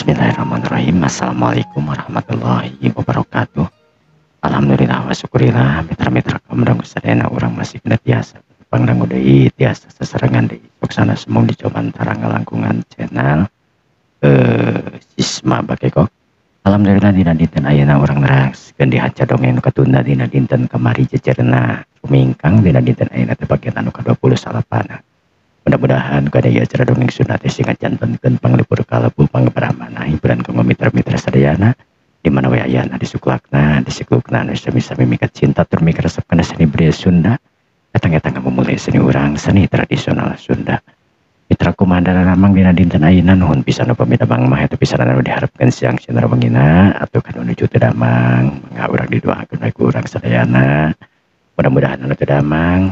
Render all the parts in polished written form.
Bismillahirrahmanirrahim. Assalamualaikum warahmatullahi wabarakatuh. Alhamdulillah wa syukurillah mitra-mitra kaum sadayana urang masih kena tiasa pangdangu deui tiasa sasarengan deui suksana semua di Cobantara ngalangkungan channel Sisma Bakekok. Alhamdulillah dina dinten ayeuna urang neraskeun di haca dongeng nu katunda dina dinten kamari jejerna rumingkang dina dinten ayeuna teh bagian anu ka-28. Mudah-mudahan kada ieu acara dongeng Sunda teh sing ngajantenkeun panglipur kalebu pangparamana hiburan kanggo mitra-mitra sadayana di mana we ayana disuklakna disiklukna anu sami-sami mikat cinta tur mikaresep kana seni budaya Sunda etang-etang ngamumule seni urang seni tradisional Sunda. Mitra kumaha daramang dina dinten ayeuna nuhun pisan upami damang mah eta pisan anu diharapkeun siang sinar wengina atuh kana nuju teu damang mangga urang didoakeun we ku urang sadayana mudah-mudahan anu teu damang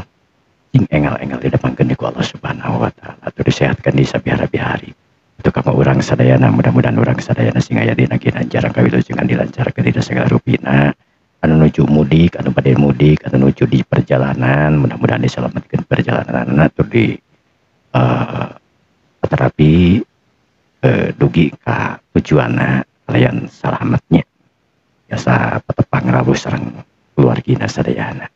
sing engal-engal didapangkeun ku Allah Subhanahu wa taala atuh disehatkeun di sabihara-bihari. Atuh kanggo urang sadayana mudah-mudahan urang sadayana sing aya dina ginanjar kawilujengan dilancarkeun dina sagala rupina anu nuju mudik anu bade mudik anu nuju di perjalanan mudah-mudahan diselamatkeun perjalananna tur di terapi dugi ka tujuanna kalayan salametnya biasa patepang rawuh sareng keluargina sadayana.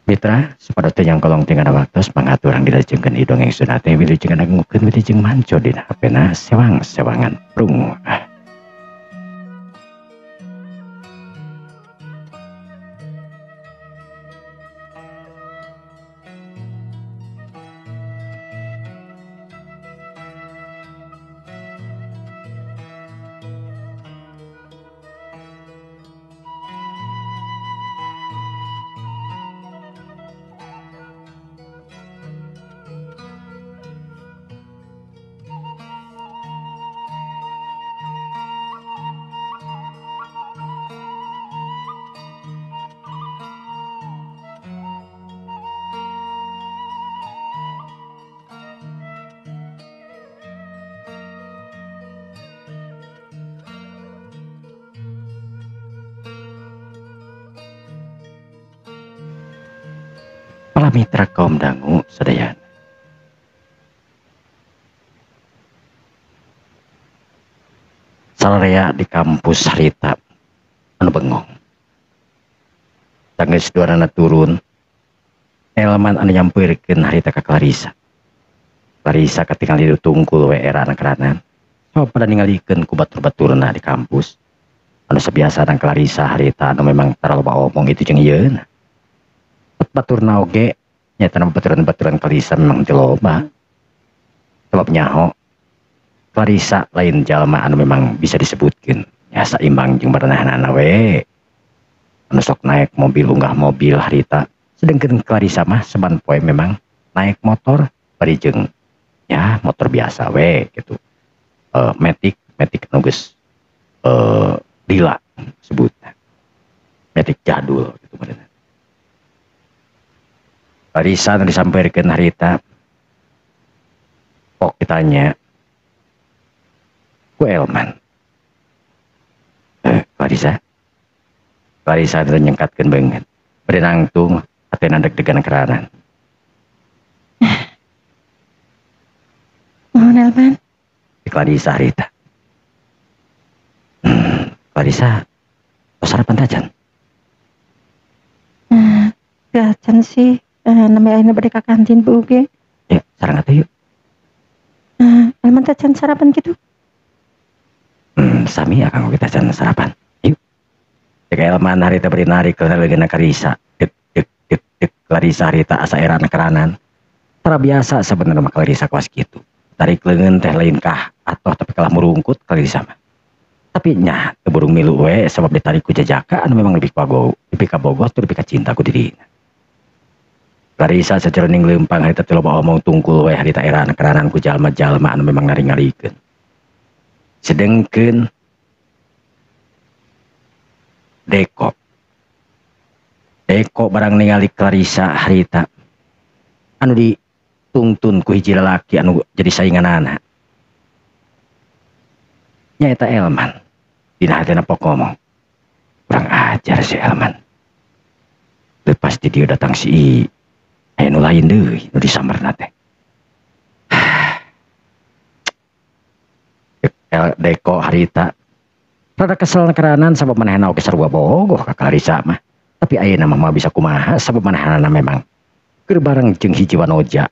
Mitra sapada teh yang kolong tinggal waktos pangaturang dilajengkeun i dongeng Sunda teh wilujeng ngadangukeun wilujeng manco dina hapena sewang-sewangan prungu. Para mitra kaum dangu sadayana. Sararea di kampus harita anu bengong. Tanggeus duanana turun, Elman anu nyampeurkeun harita ka Clarissa. Clarissa katingali tungkul we era anak-anak. So pada ningalikeun ku batur-baturna di kampus. Anu sabiasana Clarissa harita anu memang terlalu omong itu jeung ieuna. Baturna oge nyata baturan-baturan Clarissa memang teu loba. Sebab nyaho Clarissa lain jalma anu memang bisa disebutkeun nya saimbang jeung barenahanana we. Anu sok naik mobil unggah mobil harita. Sedengkeun Clarissa mah saban poe memang naik motor bari jeung ya motor biasa we gitu. Matic anu geus lila sebutna. Matic jadul gitu bareuna. Clarissa nu disampeurkeun harita pok ditanya ku Elman. Clarissa Clarissa teh nyengkatkeun beungeut bari nangtung hatena deg-degan keranan. Mohon Elman. Clarissa harita. Clarissa tos sarapan tacan? Tacan sih. Namanya ayeuna bade ka kantin bu oge. Ya, sareng atuh yuk. Elman tacan sarapan kitu? Sami akang oge tacan sarapan. Yuk. Cek Elman harita bari narik leungeunna Clarissa. Dek dek dek dek Clarissa harita asa erana keranan. Tara biasa sebenarnya mah Clarissa kuas kitu. Tarik leungeun teh lain kah atoh tapi kalah murungkut Clarissa mah. Tapi nya teu burung milu we sabab ditarik ku jajaka anu memang lebih kabogoh, lebih kabogoh tur lebih kacinta ku dirina. Clarissa sajeroning leumpang harita teu loba omong tungkul we harita erana keranan ku jalma-jalma anu memang naring-narikeun. Sedengkeun Deko. Deko barang ningali Clarissa harita anu ditungtun ku hiji lalaki anu jadi sainganana. Nyaeta Elman. Dina hatena pok ngomong. Kurang ajar si Elman. Lepas di dia datang si aya nu lain deui nu disambarna teh. Deko harita rada kesel keranan sabab manehna oge sarua bogoh ka Clarissa mah. Tapi ayeuna mah moal bisa kumaha sabab manehna memang keur bareng jeung hiji wanoja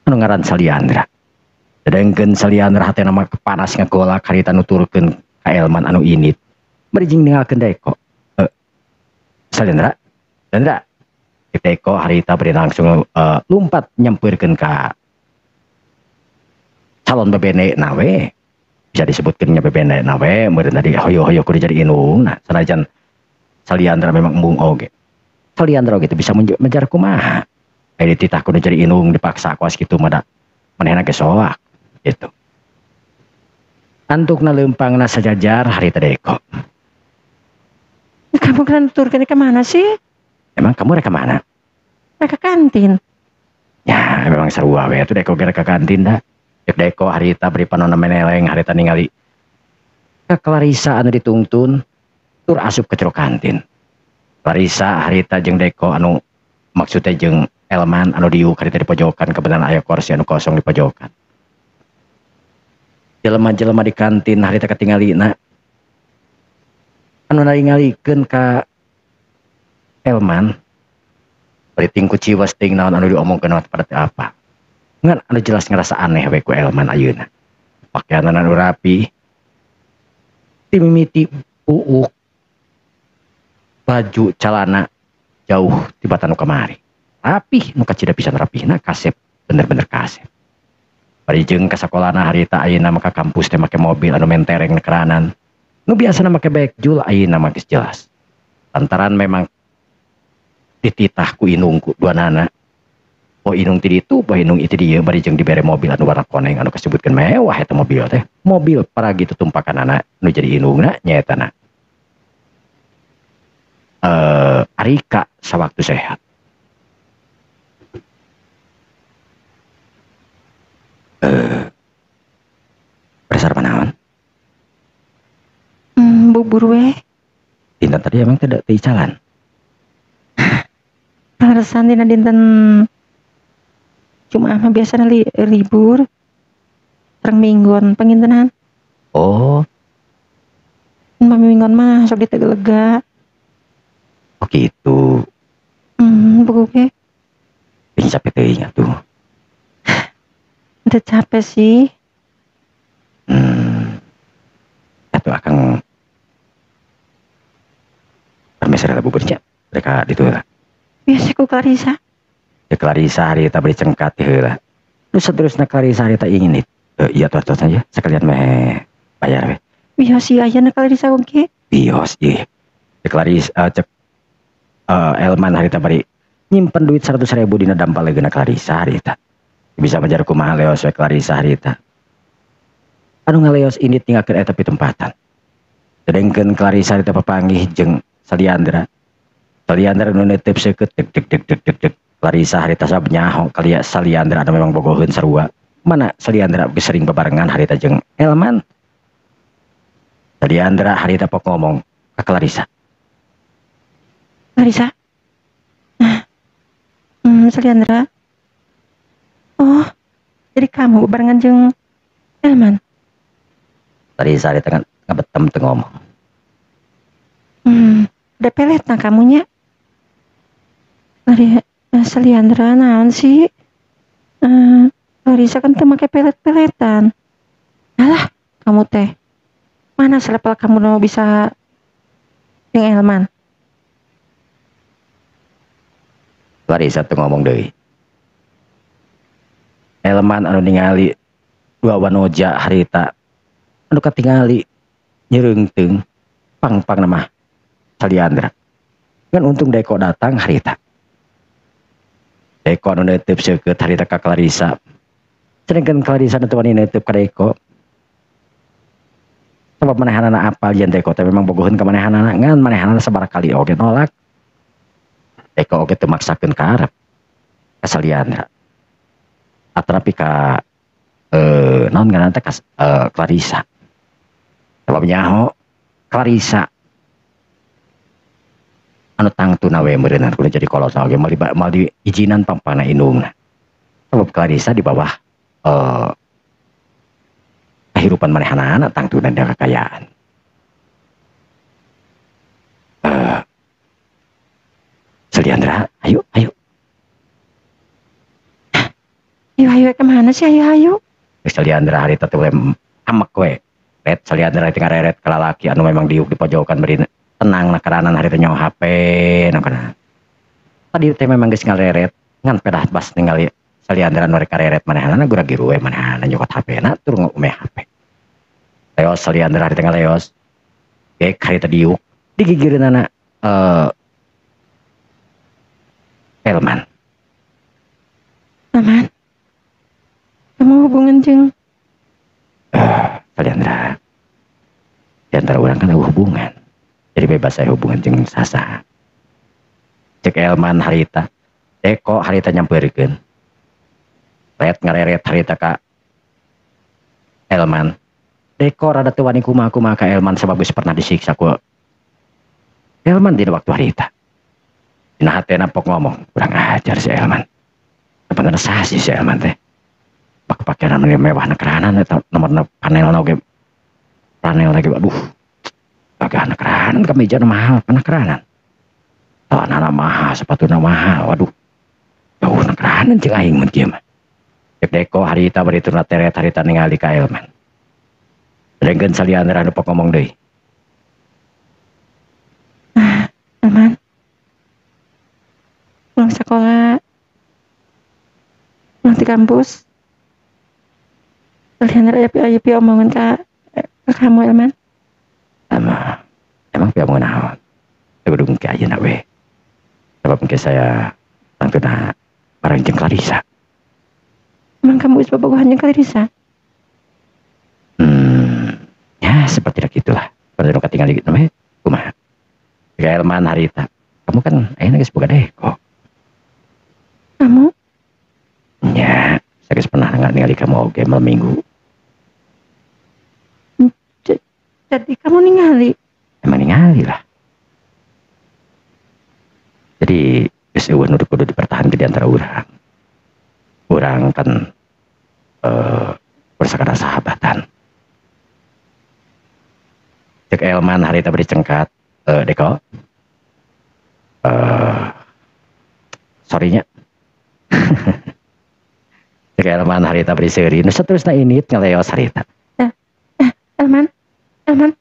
anu ngaran Saliandra. Sedengkeun Saliandra hatena mah panas ngagolak harita nuturkeun ka Elman anu init. Bari jeung ninggalkeun Deko. Saliandra, Saliandra. Deko harita bari langsung lumpat nyampeurkeun ka calon bebene nawe. Bisa disebutkeun nya bebene nawe meureun tadi hoyo-hoyo kudu jadi indung. Nah, sanajan Saliandra memang embung oge. Saliandra oge teu bisa menjar kumaha. Aya dititah kudu jadi indung dipaksa kuas kitu mah da manehna ge soak gitu. Antukna leumpangna sajajar harita Deko. Kamu kan nuturkeun ke mana sih? Emang kamu rek ka mana? Rek ka kantin. Ya, memang sarua we atuh Deko ge rek ka kantin da. Cek Deko harita beri panonna meneleng harita ningali ka Clarissa anu ditungtun tur asup ke jero kantin. Clarissa harita jeung Deko anu maksudnya jeung Elman anu diuk harita di pojokan kebenaran aya kursi anu kosong di pojokan. Jelema-jelema di kantin harita katingalina anu naringalikeun ka Elman bari tingku ciwas ting naon anu diomongkeun pada teu apa. Ngan anu jelas ngerasa aneh we ku Elman ayeuna. Pakaian anu rapi, timimiti buuk, baju calana jauh tibatan nu kamari. Rapih nu kacida pisan rapihna kasep, bener-bener kasep. Bari jeung ka sakolana harita ayeuna mah ka kampus teh make mobil anu mentereng keranan. Nu biasana make bek jul ayeuna mah geus jelas. Lantaran memang dititah ku indung ku duanana. Oh indung ti ditu, poe indung itu dieu bari jeung dibere mobil anu warna koneng anu kasebutkeun mewah eta mobil teh. Mobil paragi tutumpakanana nu jadi indungna nyaeta na. Arika sawaktu sehat. Berdasar panaon? Bubur we. Dinten tadi emang tidak dicalan. Pangesan dina dinten Jumat mah biasana libur. Terang mingguan pangintenan. Oh. Mingguan mah sok ditegelega. Oh gitu. Buku ge. Ih, capek teuing atuh. Udah capek sih. Atuh akang permisi rela buburnya. Mereka ditu heula. Biasa ku Clarissa. Ya Clarissa harita bari cengkat heula. Nu saterusna Clarissa harita ingin iya tos saja sekalian meh bayar we. Bios sih aya na Clarissa oge. Bios ieu. Ya Clarissa cek Elman harita bari nyimpen duit 100.000 dina dampal legeuna Clarissa harita. Bisa majar kumaha leos we Clarissa harita. Anu ngaleos ini tinggalkeun eta pitempatan. Sedengkeun Clarissa harita papanggih jeung Saliandra. Saliandra nu neuteup seukeut deg deg deg deg deg deg. Clarissa harita sab nyaho kalia Saliandra anu memang bogoheun sarua. Mana Saliandra geus sering babarengan harita jeung Elman. Saliandra harita pok ngomong ka Clarissa. Clarissa. Saliandra. Oh, jadi kamu barengan jeung Elman. Clarissa harita ngabetem teu ngomong. Udah pelet nah kamunya. Saliandra naon sih? Clarissa kan teu make pelet-peletan. Alah, kamu teh. Mana selepel kamu mau bisa jeung Elman? Clarissa teu ngomong deui. Elman anu ningali dua wanoja harita anu katingali nyereungteung pang-pang nama Saliandra. Ngan untung Deko datang harita. Deko anu neuteub seukeut harita ka Clarissa. Sedengkeun Clarissa nu teu wani neuteub ka Deko. Sabab manehanana apal yen Deko teh memang bogoheun ka manehanana ngan manehanana sabaraha kali oge nolak. Deko oge teu maksakeun ka arep ka Saliandra. Atanapi ka naon ngaranna teh ka Clarissa. Sabab nyaho Clarissa anu tangtuna we meureunna kudu jadi kolot oge moal diizinan pangpangna indungna. Sabab Clarissa di bawah kehidupan kahirupan manehanana tangtuna da kekayaan. Saliandra, ayo, ayo. Ayo, ayo kemana sih? Ayo, ayo. Saliandra harita teh amek we. Ret Saliandra teh ngareret ka lalaki anu memang diuk di pojokan beri tenang nakaranan harita nyawa HP nakaranan. Tadi teh memang geus ngareret ngan pedah bas ningali Saliandra nu rek kareret manehanana gura-giru we manehanana nyokot HP-na tur ngume HP. Leos Saliandra harita ngaleos. Gek harita diuk digigireunana Elman. Elman, kamu hubungan jeung Saliandra. Di antara orang kan ada hubungan. Jadi bebas saya hubungan jeung sasa. Cek Elman harita. Deko harita nyampeurkeun. Ret ngareret harita ka Elman. Deko rada teu wani kumaha-kumaha ka Elman sabab geus pernah disiksa ku Elman dina waktu harita. Dina hatena pok ngomong, kurang ajar si Elman. Sebenarnya sah sih si Elman teh. Pak pakaian mewah nekeranan eta nomorna panelna oge. Panel lagi aduh. Gagah nekeranan kemeja mahal penekeranan. Celanana mahal, sepatuna mahal, waduh. Jauh nekeranan jeung aing mun kieu mah. Cek Deko harita bari turna teret harita ningali ka Elman. Sedengkeun Saliandra nu pok ngomong deui. Elman. Pulang sekolah, pulang di kampus. Saliandra aya pi omongan ka kamu Elman. Ama, emang pi omongan naon? Kudu engke ayeuna we. Sebab engke saya tangtuna bareng jeung Clarissa. Emang kamu geus bobogohan jeung Clarissa? Ya seperti itulah. Seperti nu katingali gitu mah. Kumaha? Ka Elman harita. Kamu kan ayeuna geus boga Deko. Kamu? Ya, saya geus pernah ningali kamu oge malam minggu. Jadi kamu ningali? Emang ningali lah. Jadi geus eueuh nu kudu dipertahankeun di antara urang. Urang kan bersakada sahabatan. Cek Elman harita beri cengkat, Deko. Sorry-nya. Cek Elman harita beri seuri, nu saterusna init ngaleos harita. Elman, Elman.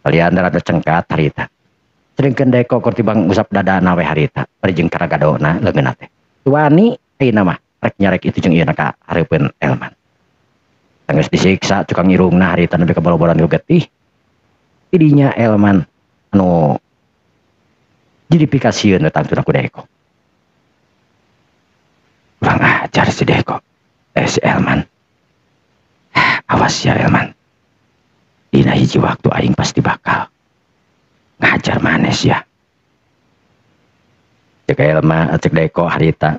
Saliandra anu cengkat harita. Sedengkeun Deko keur tibang ngusap dadana we harita, bari jeung karagadona leungeunna teh. Wani ayeuna mah rek nyarek itu jeung ieu ka hareupeun Elman. Geus disiksa cukang irungna harita nepi ka boro-boran ku getih. Tidinya Elman anu jadi pikasieun we tangtuna ku Deko. Kurang ajar si Deko. Si Elman. Awas ya Elman. Dina hiji waktu aing pasti bakal ngajar manes ya. Cek Elman, cek Deko harita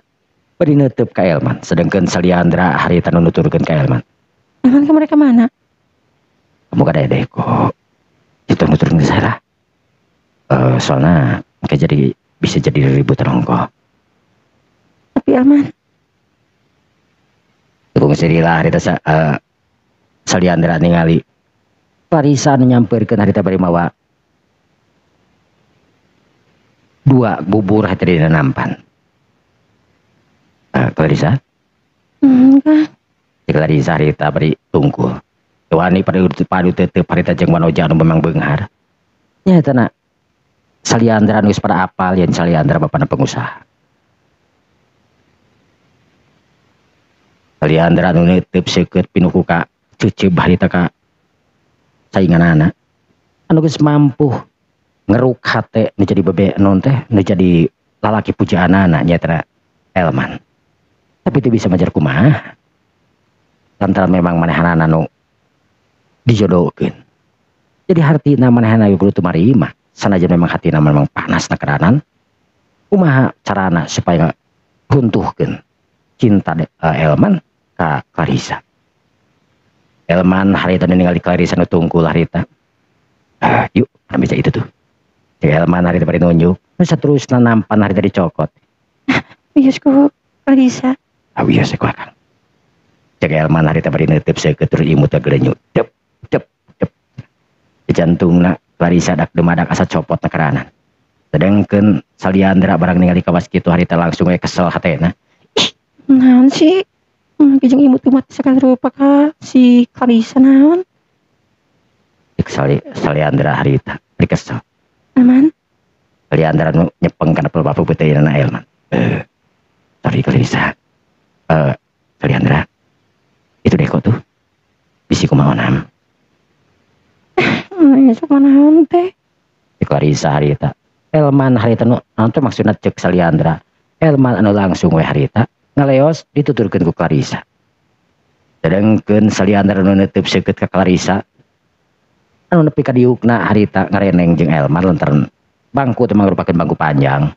bari neuteub ka Elman, sedengkeun Saliandra harita nu nuturkeun ka Elman. Elman ke mereka mana? Kamu kada Deko. Itu nuturkeun salah. Soalnya kayak jadi bisa jadi ribut ongkoh. Tapi Elman. Tukung sirilah harita Saliandra ningali Clarissa nu nyampeurkeun harita bari mawa dua bubur harita dina nampan. Clarissa? Enggak. Clarissa harita bari tungkul. Wani padu tetep harita jeung Manoja anu memang beunghar. Nya eta na Saliandra nu geus pada apal yen Saliandra bapana pengusaha. Saliandra nu neuteub seukeut pinuku ka ceuceub harita ka sainganana anu geus mampu ngeruk hate nu jadi bebe non teh nu jadi lalaki pujaanana nyaeta Elman. Tapi teu bisa majar kumaha lantaran memang manehanana nu dijodohkeun. Jadi hartina manehanana kudu tumarima sanajan memang hatina memang panas nakeranan kumaha carana supaya runtuhkeun cinta Elman ka Clarissa. Elman harita ningali Clarissa nu tungkul harita. Yuk, meja itu tuh. Cek Elman harita bari nunjuk. Terus saterusna nampan harita dicokot. Wios ku Clarissa. Ah wios ku akang. Cek Elman harita bari neuteup seukeut tur imut teh gelenyut. Dep dep dep. Jantungna Clarissa dak dumadak asa copot na keranan. Sedangkeun Saliandra barang ningali kawas kitu harita langsung we kesel hatena. Ih, naon sih? Jeung imut umat sakali rupa ka si Clarissa naon? Cek Saliandra harita bari kesel. Aman? Saliandra nu nyepeng kana pelbabu peuteuyna Elman. Sorry Clarissa. Saliandra. Itu deko tuh. Bisi kumaha nam. Sok manaon teh? Cek Clarissa harita. Elman harita nu naon teh maksudna cek Saliandra. Elman anu langsung we harita ngaleos dituturkeun ku Clarissa. Sedangkeun Saliandra nu neuteub seukeut ka Clarissa anu nepi ka diukna harita ngareneng jeung Elman lantaran bangku teh mangrupakeun bangku panjang.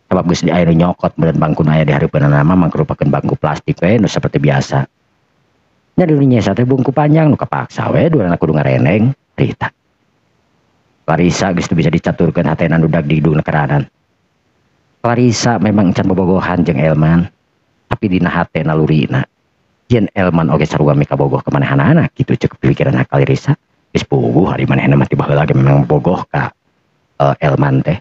Sabab geus di aya nu nyokot meureun bangku nu aya di hareupeunna mah mangrupakeun bangku plastik we nu seperti biasa. Nya di dunya teh bangku panjang nu kapaksa we duana kudu ngareneng harita. Clarissa geus teu bisa dicaturkeun hatena nu dag di hidungna keranan. Clarissa memang encan bobogohan jeung Elman, tapi dina hate nalurina yen Elman oge sarua mikabogoh ka manehanana kitu cek pikiran Clarissa. Geus puguh ari manehna mah ti baheula ge memang bogoh ka Elman teh.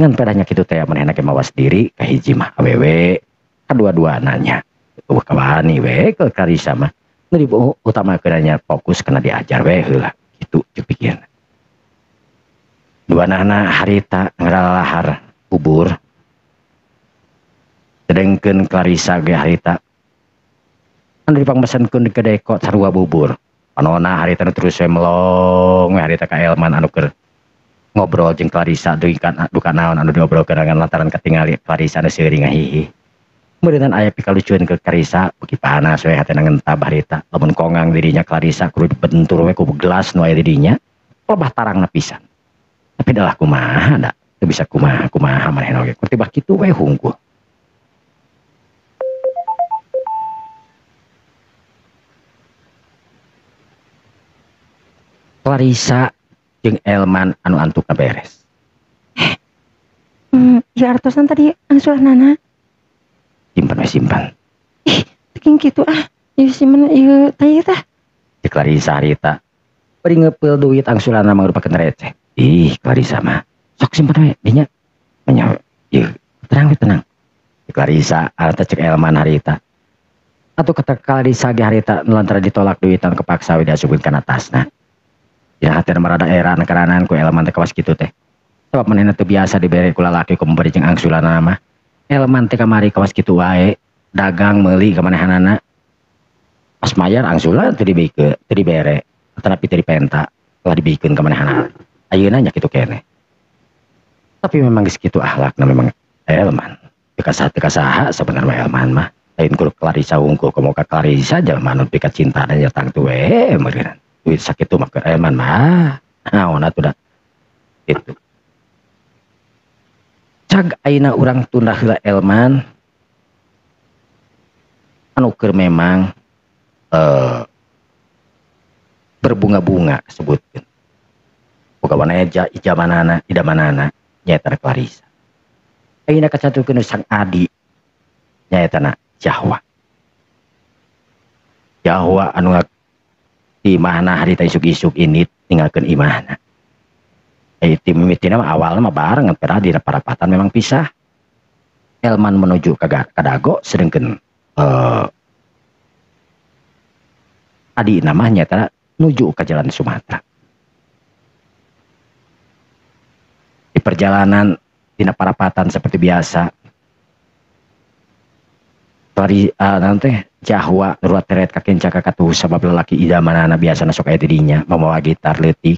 Ngan pedahnya kitu teh manehna ge mawas diri kahiji mah awewe kadua-duana nya. Eueuh kawani we ke Clarissa mah. Nu diutamakeun nya fokus kana diajar we heula kitu cek pikiran. Duanana harita ngaralahar bubur. Sedengkeun Clarissa ge harita anu dipangmesenkeun di kedeko sarua bubur. Panona harita nu terus we melong we harita ka Elman anu keur ngobrol jeung Clarissa duka naon anu diobrolkeun ngan lantaran katingali Clarissa anu seuri ngahihi. Meureunnan aya pikalucueun ke Clarissa beuki panas we hatena ngentab harita. Lamun kongang dirinya Clarissa kudu dibentur we ku gelas nu aya di dinya lebah tarangna pisan. Tapi adalah kumaha da teu bisa kumaha kumaha manehna oge tibah kitu we hungkul. Clarissa jeung Elman anu antukna beres. Ya artosan tadi angsulanana. Simpan we simpan. Ih, teuing kitu ah. Ieu simpen ieu teh ieu tah. Cek Clarissa harita. Bari ngepeul duit angsulanna mangrupakeun receh. Ih, Clarissa mah sok simpen we dinya. Nya ieu tenang we tenang. Cek Clarissa harita cek Elman harita. Atuh kata Clarissa ge harita lantaran ditolak duitan kepaksa we diasupkeun kana tasna. Ya hati marada era nekeranan ku Elman teh kawas kitu teh. Sebab manehna teu biasa dibere ku lalaki ku memberi jeung angsulanna mah. Elman teh kamari kawas kitu wae, dagang meuli ka manehanana. Pas mayar angsulan teu dibikeun, teu dibere, tetapi teu dipenta, telah dibikeun ka manehanana. Ayeuna nya kitu keneh. Tapi memang geus kitu akhlakna memang Elman. Teu kasaha sabenerna Elman mah. Lain ku Clarissa wungkul komo ka Clarissa jalma nu pika cintana nya tangtu we meureunna. Duit sakitu mah ke Elman mah naon atuh da kitu. Cag ayeuna urang tunda heula Elman anu keur memang berbunga-bunga sebutkeun. Boga waneja ijamanana idamanana nyaeta Clarissa. Ayeuna kacaturkeun sang adi nyaeta na Jahwa. Jahwa anu imahna harita isuk-isuk ini tinggalkeun imahna. Tim mimitina mah awalna mah bareng pernah di parapatan memang pisah. Elman menuju ke Dago sedangkan adi namanya nyata nuju ke jalan Sumatera. Di perjalanan dina parapatan seperti biasa. Nanti Jahwa ruat teret kakenca kakatuh sabab lelaki idamanana biasana sok aya di dinya mamawa gitar leutik.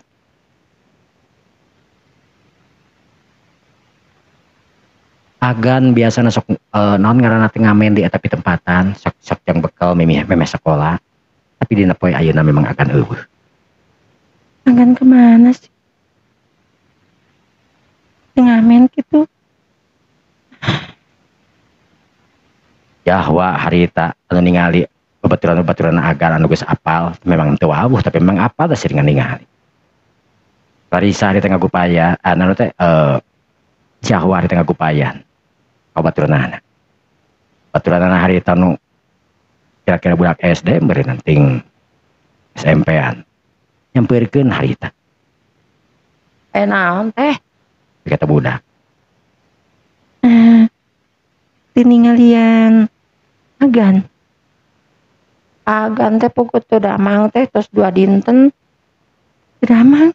Agan biasana sok naon ngaranna teh ngamen di eta pitempatan sok sok jang bekal memeh memeh sekolah. Tapi dina poe ayeuna memang agan eueuh. Agan kemana sih? Ngamen kitu. Jahwa harita anu ningali babaturan-babaturan agan anu geus apal memang teu wawuh tapi memang apal da sering ningali. Clarissa harita ngagupaya anu teh Jahwa harita ngagupayan ka baturanana. Baturanana harita nu Kira-kira budak SD meureun ting SMP-an. Nyampeurkeun harita. Naon teh? Kata budak. Tiningalian agan. Agan teh pukul teu damang teh tos 2 dinten. Teu damang.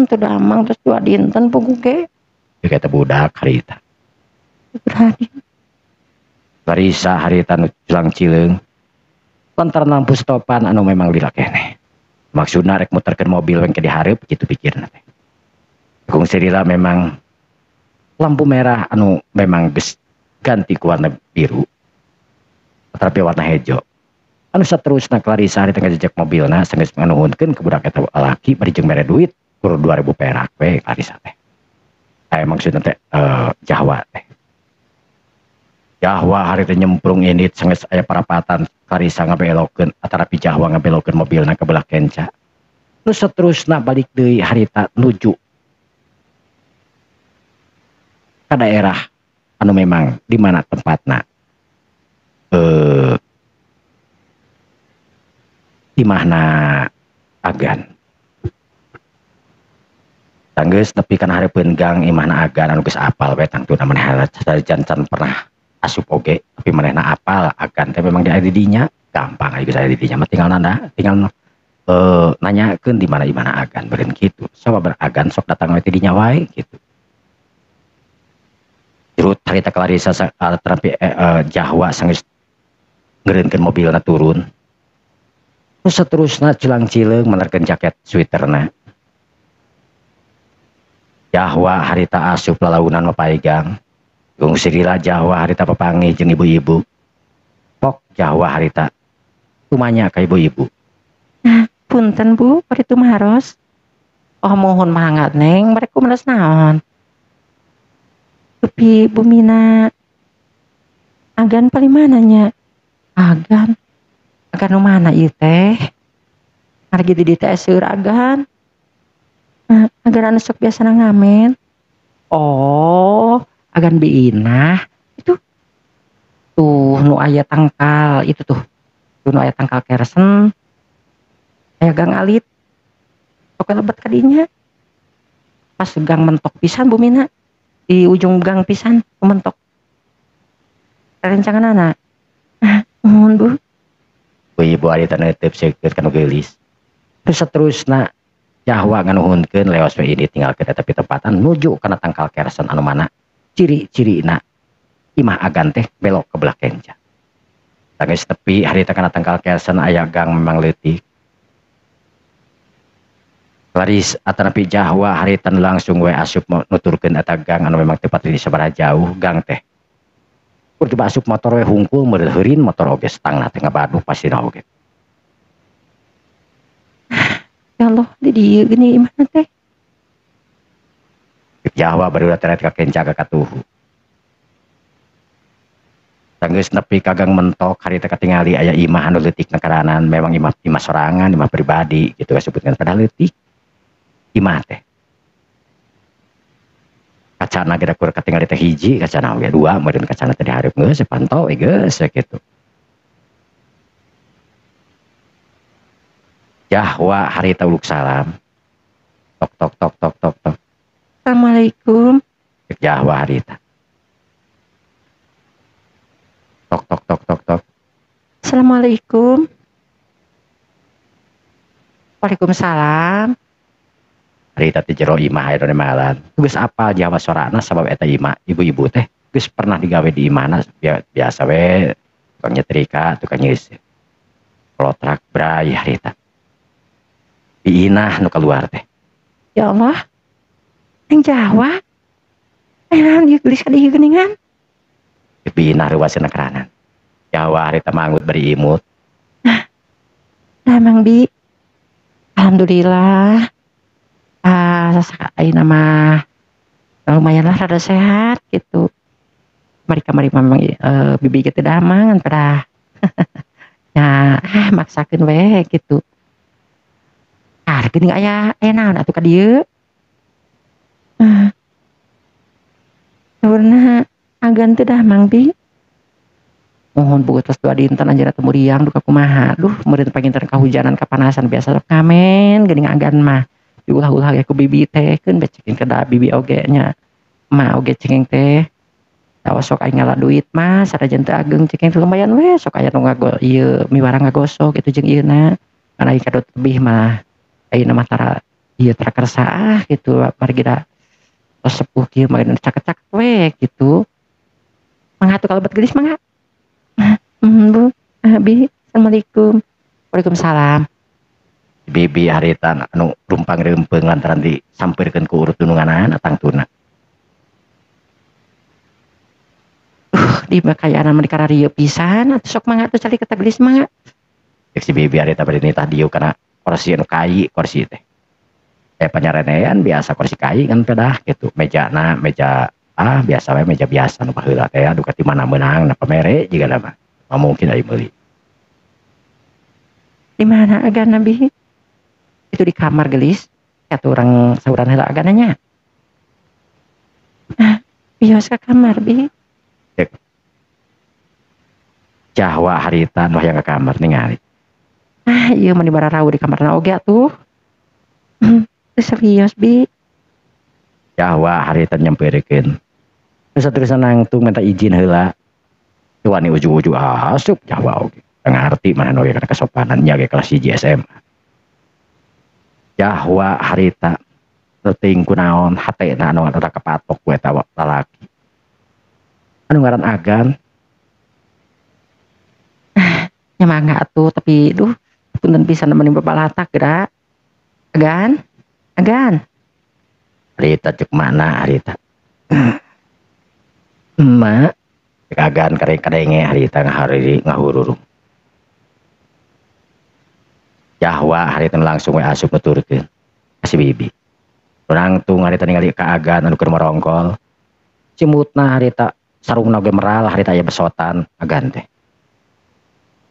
Teu damang tos 2 dinten puguh ge. Kata budak harita. Berani. Clarissa harita nu culang cileung. Lantaran lampu stopan anu memang lila keneh. Maksudna rek muterkeun mobil weng ke dihareup kitu pikirna teh. Kungsi lila memang lampu merah anu memang geus ganti ku warna biru. Tapi warna hejo. Anu saterusna Clarissa harita ngajejek mobilna sanggeus nganuhunkeun ka budak eta lalaki bari jeung mere duit kur 2000 perak we Clarissa teh. Aya maksudna teh Jawa teh. Jawa harita nyemprung indit sanggeus aya parapatan Clarissa ngabelokeun atarapi Jawa ngabelokeun mobilna ka belah kenca. Nu saterusna balik deui harita nuju ka daerah anu memang di mana tempatna imahna agan. Tanggeus nepi kana hareupeun gang imahna agan anu geus apal we tangtuna manehna can pernah asup oge tapi manehna apal agan teh memang di dinya gampang aya geus aya di dinya mah tinggal nanda tinggal nanyakeun di mana imahna agan beureun kitu sabab agan sok datang we ti dinya wae kitu. Terus harita Clarissa terapi Jawa sanggeus ngeureunkeun mobilna turun. Terus seterusna cilang-cileung menerkeun jaket sweaterna. Jawa harita asup lalaunan mapaigang. Gungsi lila Jawa harita papanggih jeung ibu-ibu. Pok Jawa harita tumanya ka ibu-ibu. Nah, punten Bu, bari tumaros. Oh mohon mangga Neng, bari kumaha naon? Tapi bumina agan paling mananya? Agan. Agan nu mana ieu teh? Margi di dieu teh seueur agan. Nah, agan anu sok biasana ngamen. Oh, agan biinah itu tuh nu aya tangkal itu tuh. Tuh nu aya tangkal kersen. Aya gang alit. Sok lebet ka dinya. Pas gang mentok pisan bumina. Di ujung gang pisan mentok. Rencangan anak. Ah, mohon Bu. Ibu harita neuteup seukeut kana geulis. Terus saterusna Jawa nganuhunkeun leos we ini tinggalkeun eta pitempatan nuju kana tangkal kersen anu mana ciri-cirina imah agan teh belok ke belah kenca. Tanggeus tepi harita kana tangkal kersen aya gang memang leutik. Laris atanapi Jawa harita langsung we asup nuturkeun eta gang anu memang tepat di sabaraha jauh gang teh. Kur coba asup motor we hungkul meureun heurin motor oge stangna teh ngabaduh pastina oge. Ya Allah, di dieu geuning imahna teh. Jawa baru teret ka kenca ka katuhu. Tanggeus nepi ka gang mentok harita katingali aya imah anu leutik na karanan memang imah imah sorangan imah pribadi gitu kasebutkeun padahal leutik. Imah teh kacana geura kur katingali teh hiji kacana oge dua meureun kacana teh dihareup geus panto we geus kitu. Jawa harita uluk salam. Tok tok tok tok tok tok. Assalamualaikum. Jawa harita. Tok tok tok tok tok. Assalamualaikum. Waalaikumsalam. Harita teh jero imah aya malan. Geus apal Jawa sorana sabab eta imah ibu-ibu teh geus pernah digawe di imahna biasa we tukang nyetrika, tukang nyeuseuh. Kolotrak bray harita. Biinah nu keluar teh. Ya Allah. Neng Jawa. Naon ieu geulis ka dieu geuningan? Biinah reuwaseuna karanan. Jawa harita manggut bari imut. Nah, Mang Bi. Alhamdulillah. Ah, ayeuna mah lumayan lah rada sehat gitu. Mari kamari memang bibi kitu damangan pada. Ya, maksakeun we gitu. Ah, geuning aya naon atuh ka dieu? Saurna agan teh dah Mang Bi. Mohon buku tos 2 dinten anjeunna teh muriang duka kumaha. Duh meureun panginten kahujanan kapanasan biasa sok ngamen geuning agan mah. Diulah-ulah ge ku bibi teh keun becekin ka bibi oge nya. Ma oge cengeng teh. Tawa sok aing ngala duit mah sanajan teu ageng cengeng teh lumayan we sok aya nu ngago ieu miwarang ngagosok kitu jeung ieuna. Kan aing kadot lebih mah ayeuna mah tara ieu tara kersa ah kitu margi da tos sepuh kieu mah caket-caket we kitu. Mangga atuh kalebet geulis mangga. Bu, Abi, assalamualaikum. Waalaikumsalam. Bibi harita anu rumpang reumpeng lantaran disampeurkeun ku urut dununganana tangtuna. Di makayana mah dikararieu pisan atuh sok mangga atuh calik ka geulis mangga. Cek si Bibi harita bari nitah dieu kana kursi anu kai kursi teh. Panyarenean biasa kursi kai kan pedah kitu. Mejana meja biasa we meja biasa nu baheula teh duka ti mana meunang na pamere jiga mah. Mah mungkin ari meuli. Di mana agan Nabi? Itu di kamar gelis. Atuh urang sauran heula agana nya. Ah, bios ka kamar bi. Cek. Jawa harita nu hayang ka kamar ningali. Ah, ieu mah di bararau di kamarna oge atuh. Serius bi. Jawa harita nyampeurkeun. Terus-terusan nangtung minta izin heula. Wani ujug-ujug asup Jawa oge. Ngarti mana oge kana kesopanan nya ge kelas 1 SMA. Jawa harita teuing kunaon hatena anu rada kapatok ku eta lalaki. Anu ngaran Agan. Nya mangga atuh tapi duh punten pisan meni babalatak geura. Agan. Agan. Harita cek mana harita? Emak cek Agan kadenge harita ngahariri ngahururung. Jawa harita langsung we asup nuturkeun ka si Bibi. Langsung harita ningali ka Agan anu keur marongkol. Cimutna harita sarungna oge meral harita aya besotan Agan teh.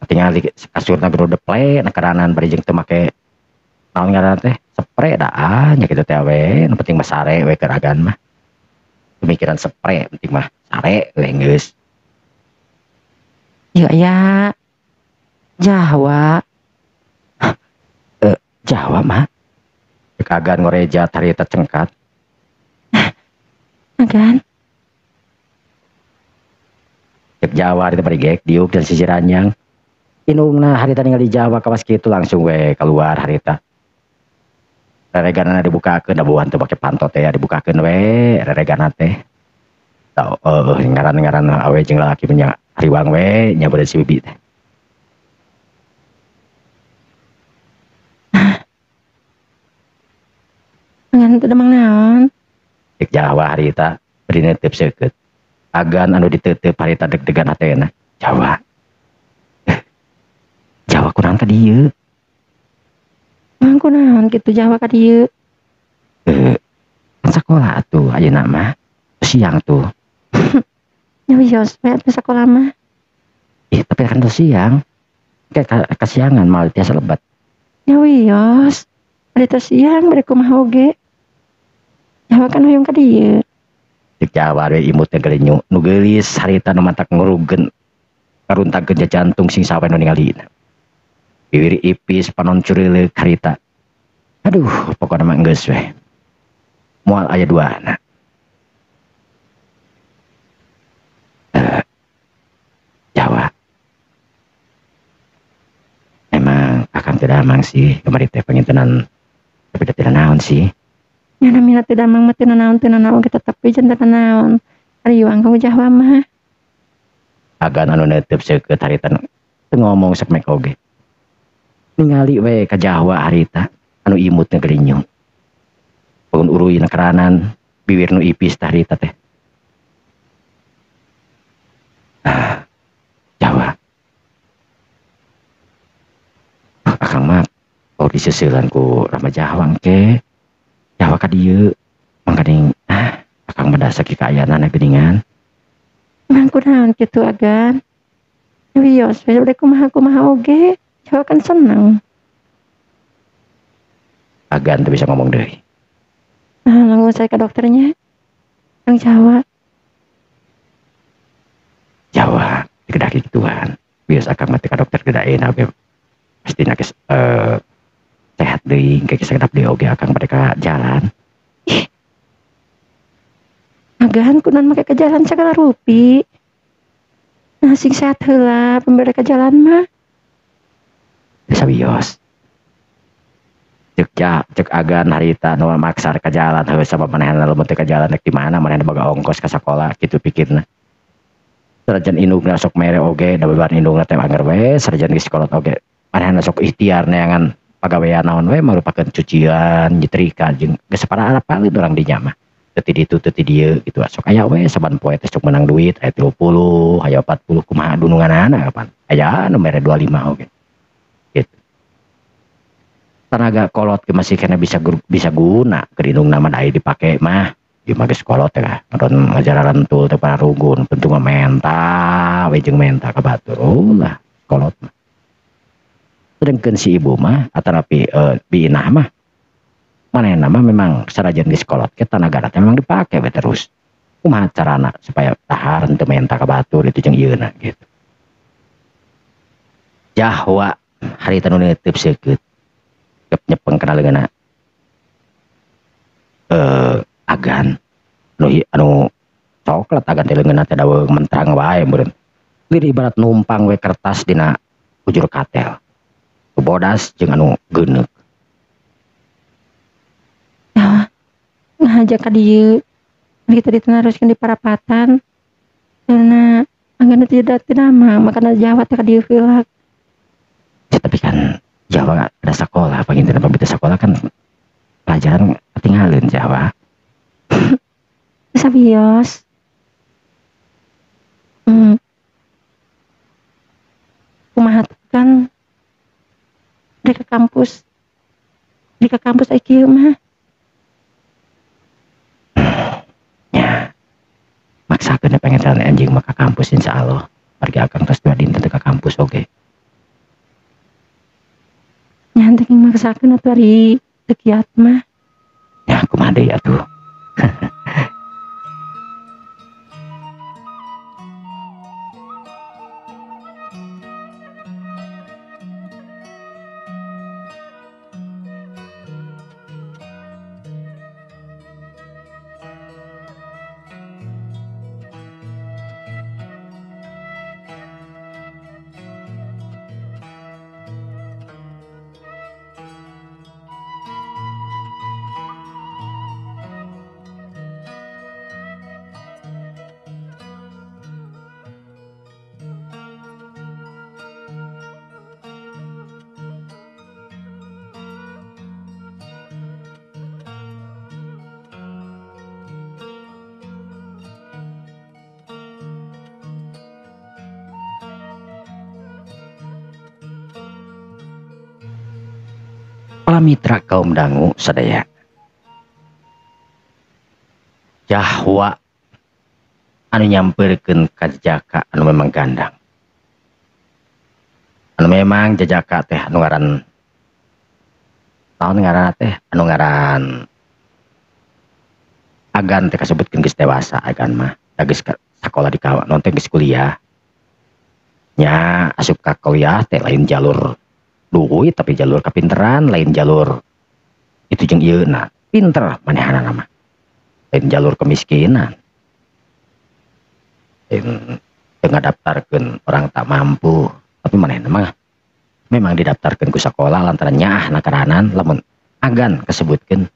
Tingali kasurna geus deple na karanan bari jeung teu make naon ngaranna teh spray da nya kitu teh we nu penting mah sare we keur Agan mah. Pemikiran spray penting mah sare we geus. Ieu aya Jawa. Jawa mah cek Agan ngorejat harita cengkat. Agan. Cek Jawa harita bari geek diuk dan sisi ranjang. Inungna harita ningali Jawa kawas kitu langsung we keluar harita. Rereganana dibukakeun da buan teu make pantot teh dibukakeun we reregana teh. Tah ngaran-ngaran awe jeung lalaki nya hariwang we nya beureum si Bibi teh. Ngan teu demang naon? Cek Jawa harita bari neuteup seukeut. Agan anu diteuteup harita deg-degan hatena. Jawa. Jawa kurang ka dieu. Mang kunaon kitu Jawa ka dieu? Kan sakola atuh ayeuna mah. Siang tuh. Nya wios we atuh sakola mah. Ih, tapi kan tuh siang. Kayak kasiangan malah tiasa lebat. Nya wios. Bari teh siang bari kumaha oge. Jawa kan hoyong ka dieu. Cek Jawa we imut teh geulinyu nu geulis harita nu matak ngurugeun karuntakeun jantung sing sawe nu ningalina. Biwir ipis panon curileuk harita. Aduh, pokona mah geus we. Moal aya duana. Jawa. Emang akang teu damang sih kamari teh pangintenan tapi teu naon sih. Nya namina teu damang mah teu naon kita tapi jeung teu naon. Ariwang ka Jawa mah. Agan anu neuteub seukeut harita teu ngomong samek oge. Ningali we ka Jawa harita anu imut teh gelinyung. Pagun uruy na keranan biwir nu ipis tah harita teh. Jawa. Akang mah oh diseuselan ku Rama Jawa engke. Jawa ka dieu mangkaning akang mah dasa kikaayana geuningan. Mang kunaon kitu Agan? Wios we bade kumaha-kumaha oge. Jawa kan seneng. Agan tuh bisa ngomong deui. Nah, langsung saya ke dokternya. Yang Jawa. Jawa, kedah kituan. Biasa akang mah teh ka dokter kedah enak we. Pastina geus sehat deui, engke geus sakedap deui oge akang bade ka jalan. Ih. Agan kunaon make ka jalan sagala rupi. Nah sing sehat heula pembere ka jalan mah. Teu sawios. Cek agan harita nu maksa ka jalan heuh sabab manehna lamun teu ka jalan rek di mana manehna boga ongkos ka sakola kitu pikirna. Sarajan indungna sok mere oge da beban indungna teh anger we sarajan geus kolot oge manehna sok ikhtiar neangan pagawean naon we marupakeun cucian nyetrika jeung geus sapara-arapaleun urang dinya mah. Teu ti ditu teu ti dieu kitu sok aya we saban poe teh sok menang duit aya 30 aya 40 kumaha dununganana kapan aya nu mere 25 oge. Gitu. Tenaga kolot ge masih kena bisa guna keur indungna mah da dipake mah ieu mah geus kolot teh nonton ngajararan tul teh pararugun penting mah menta we jeung menta ka batur ulah kolot mah. Sedengkeun si ibu mah atanapi Bi Inah mah manehna mah memang sarajan geus kolot ge tanagana teh memang dipake we terus. Kumaha carana supaya dahar teu menta ka batur itu jeung ieuna gitu. Jahwa harita nu neuteub seukeut nyepeng kana leungeunna agan anu coklat agan teh leungeunna teh daweung mentrang wae meureun. Lir ibarat numpang we kertas dina ujur katel. Bodas jeung anu geuneuk. Yah, ngahaja ka dieu. Kita ditenaruskeun di parapatan. Karena agan teh tidak nama, makana Jawa teh ka dieu heula. Ya, tapi kan Jawa ada sekolah, panginten pamit sekolah kan pelajaran ketinggalan Jawa. Sabios. Kumaha kan di ke kampus. Di ke kampus ai kieu mah. Ya. Maksakeun pengen jalan anjing mah ka kampus insyaallah. Margi akang tos 2 dinten teu ka kampus oge. Nya teh maksakeun atuh ari teu kiat mah. Ya kumaha deui atuh. Para mitra kaum dangu sadaya. Jahwa anu nyamperkeun ka jejaka anu memang gandang. Anu memang jejaka teh anu ngaran naon ngaranna teh anu ngaran agan teh kasebutkeun geus dewasa agan mah da geus sakola di kawa naon teh geus kuliah. Nya asup ka kuliah teh lain jalur duit tapi jalur kapinteran lain jalur itu jeung ieu na pinter manehanana mah lain jalur kemiskinan lain teu ngadaftarkeun orang tak mampu tapi manehna mah memang didaftarkeun ku sakola lantaran nyaah na karanan lamun agan kasebutkeun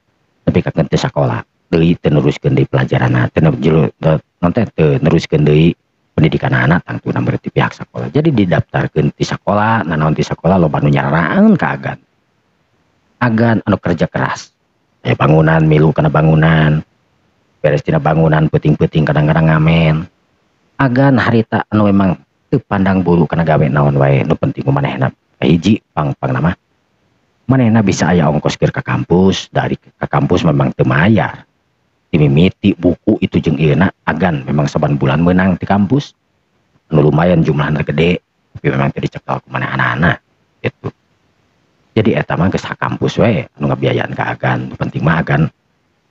nepi ka teu sakola deui teu neruskeun deui pelajaranna teu teu neruskeun deui pendidikan anak tangtuna berarti pihak sekolah. Jadi didaftarkeun ti sekolah, nanaon ti sekolah loba nu nyararaeun ka agan. Agan anu kerja keras. Aya bangunan milu kana bangunan. Beres tina bangunan peuting-peuting kadang-kadang ngamen. Agan harita anu memang teu pandang bulu kana gawe naon wae nu penting manehna hiji pang-pangna mah. Manehna bisa aya ongkos keur ka kampus, dari ka kampus memang teu mayar. Dimimiti buku itu jeung ieuna agan memang saban bulan menang di kampus anu lumayan jumlahna gede tapi memang teu dicekel ku manehna gitu. Jadi eta mah geus kampus we anu ngabiayaan ka agan, nu penting mah agan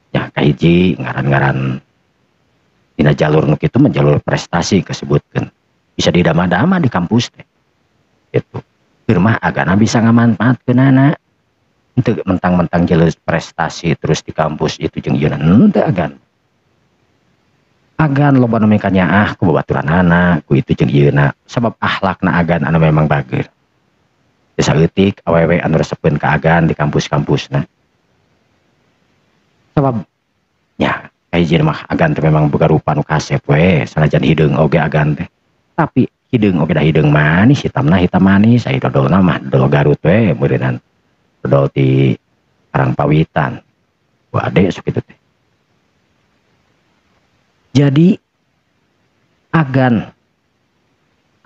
nya kahiji ngaran-ngaran dina jalur nu kitu mah jalur prestasi kasebutkeun. Bisa didama-dama di kampus teh. Gitu. Keur mah agana bisa ngamanfaatkeunana. Henteu mentang-mentang jelas prestasi terus di kampus itu jeung ieu henteu agan. Agan loba nu mikanyaah ku babaturanana, ku itu jeung ieuna sabab akhlakna agan anu memang bager. Teu saeutik awewe anu resepeun ka agan di kampus-kampusna. Sabab nya kahiji mah agan teh memang boga rupa nu kasep we, sanajan hideung oge agan teh. Tapi hideung oge da hideung manis, hitamna hitam manis, ai dodolna mah dodol Garut we meureunnan. Dodol ti Karangpawitan. Wah ade sok kitu teh. Jadi agan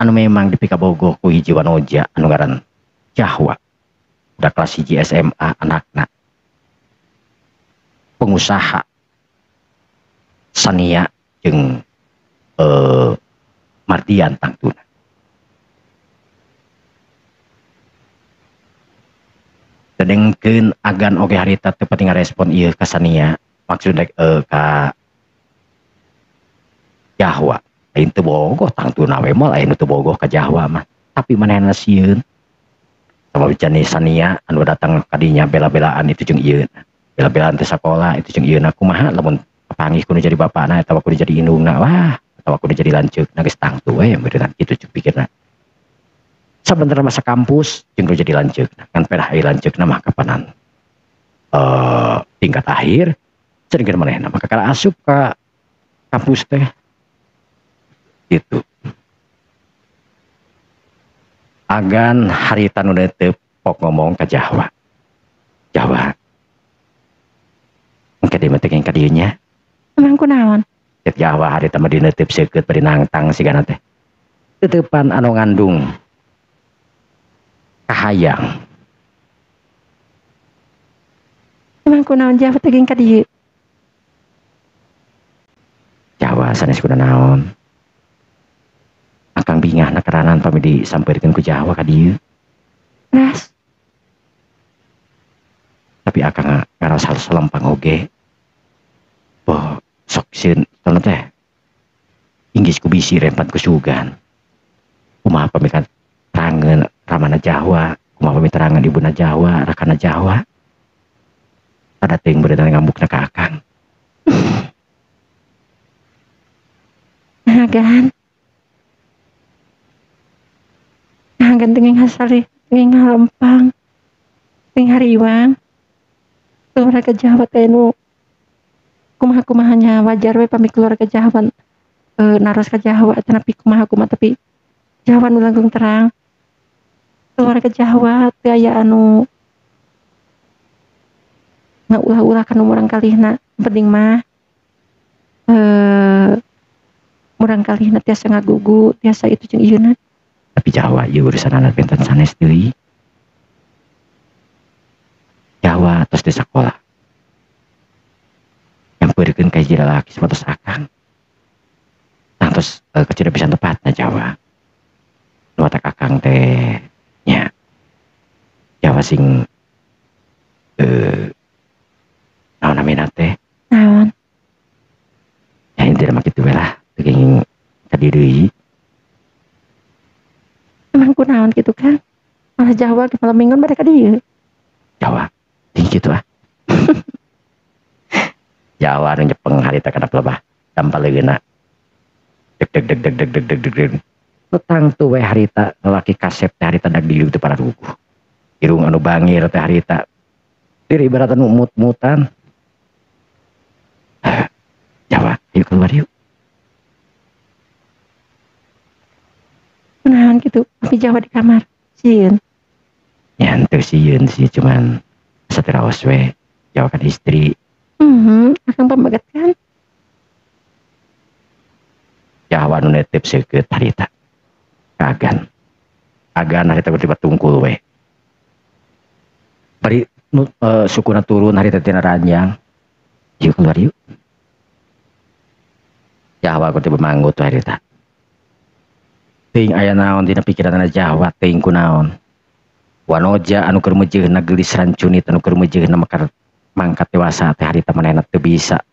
anu memang dipikabogoh ku hiji wanoja anu ngaran Jahwa. Udah kelas 1 SMA anakna. Pengusaha Sania jeung Mardian tangtuna. Sedengkeun agan oge harita teu pati ngarespon ieu ka Sania, maksudna ka Jahwa. Lain teu bogoh tangtuna we moal aya nu teu bogoh ka Jahwa mah. Tapi manehna sieun. Sabab jani Sania anu datang kadinya bela-belaan itu jeung ieu. Bela-belaan teh sakola itu jeung ieu kumaha lamun kapanggih kudu jadi bapana atawa kudu jadi indungna, wah atawa kudu jadi lanceukna geus tangtu we meureunna kitu cuk pikirna. Sabenerna masa kampus jeung kudu jadi lanceukna kan pedah aya lanceukna mah kapanan tingkat akhir sedengkeun manehna mah kakara asup ka kampus teh gitu. Agan harita nu teu pok ngomong ka Jahwa. Jahwa engke deui mah teh ka dieu nya. Emang kunaon? Cek Jahwa harita mah dineuteub seukeut bari nangtang sigana teh. Teuteupan anu ngandung kahayang. Emang kunaon Jahwa teh ka dieu? Jahwa sanes kunaon. Akang bingah na keranan pami disampeurkeun ku Jahwa ka dieu. Ras. Tapi akang ngarasa selempang oge. Boh, sok sieun teu teh. Inggis ku bisi rempat ku sugan. Kumaha pami terangeun ramana Jahwa, kumaha pami terangeun ibuna Jahwa, rakana Jahwa. Ada teuing beureunan ngambukna ka akang. Agan. Agan tengeng hasari, tengeng halempang, tengeng hariwang. Keluarga Jawa teh nu kumaha-kumahanya wajar we pami keluarga Jawa naros ka Jawa tapi kumaha-kumaha tapi Jawa nu langkung terang. Keluarga Jawa teh aya anu ngaulah-ulah kana murang kalihna, penting mah murang kalihna tiasa ngagugu, tiasa itu jeung ieuna. Tapi Jawa ieu urusanana benten sanes deui. Jawa tos di sakola. Nyampeurkeun ka hiji lalaki sapertos akang. Tah tos kecil pisan tepatna Jawa. Nu matak akang teh nya Jawa sing naon namina teh? Naon? Ya intina mah kitu we lah, teu kenging ka dieu deui. Emang kunaon gitu kan? Malah Jawa ke malam mingguan mereka dieu. Jawa, tinggi gitu ah. Jawa nu nyepeng harita kana pelebah dampal leungeunna. Deg deg deg deg deg deg deg deg deg. Nu tangtu we harita lalaki kasep teh harita dag dieu teu pararuguh. Irung anu bangir teh harita. Diri ibarat anu mut-mutan. Jawa, ayo keluar yuk. Kunaon gitu, tapi Jawa di kamar, sieun. Ya henteu sieun sih, cuman asa teu raos we. Jawa kan istri. Akang pameget kan. Jawa nu netep seukeut harita. Agan. Agan harita tiba tungkul we. Bari sukuna turun harita tina ranjang. Yuk keluar yuk. Jawa ku tiba manggut we harita. Teuing aya naon dina pikiranna Jawa teuing kunaon. Wanoja anu keur meujeuhna geulis rancunit anu keur meujeuhna mekar mangkat dewasa teh harita manehna teu bisa.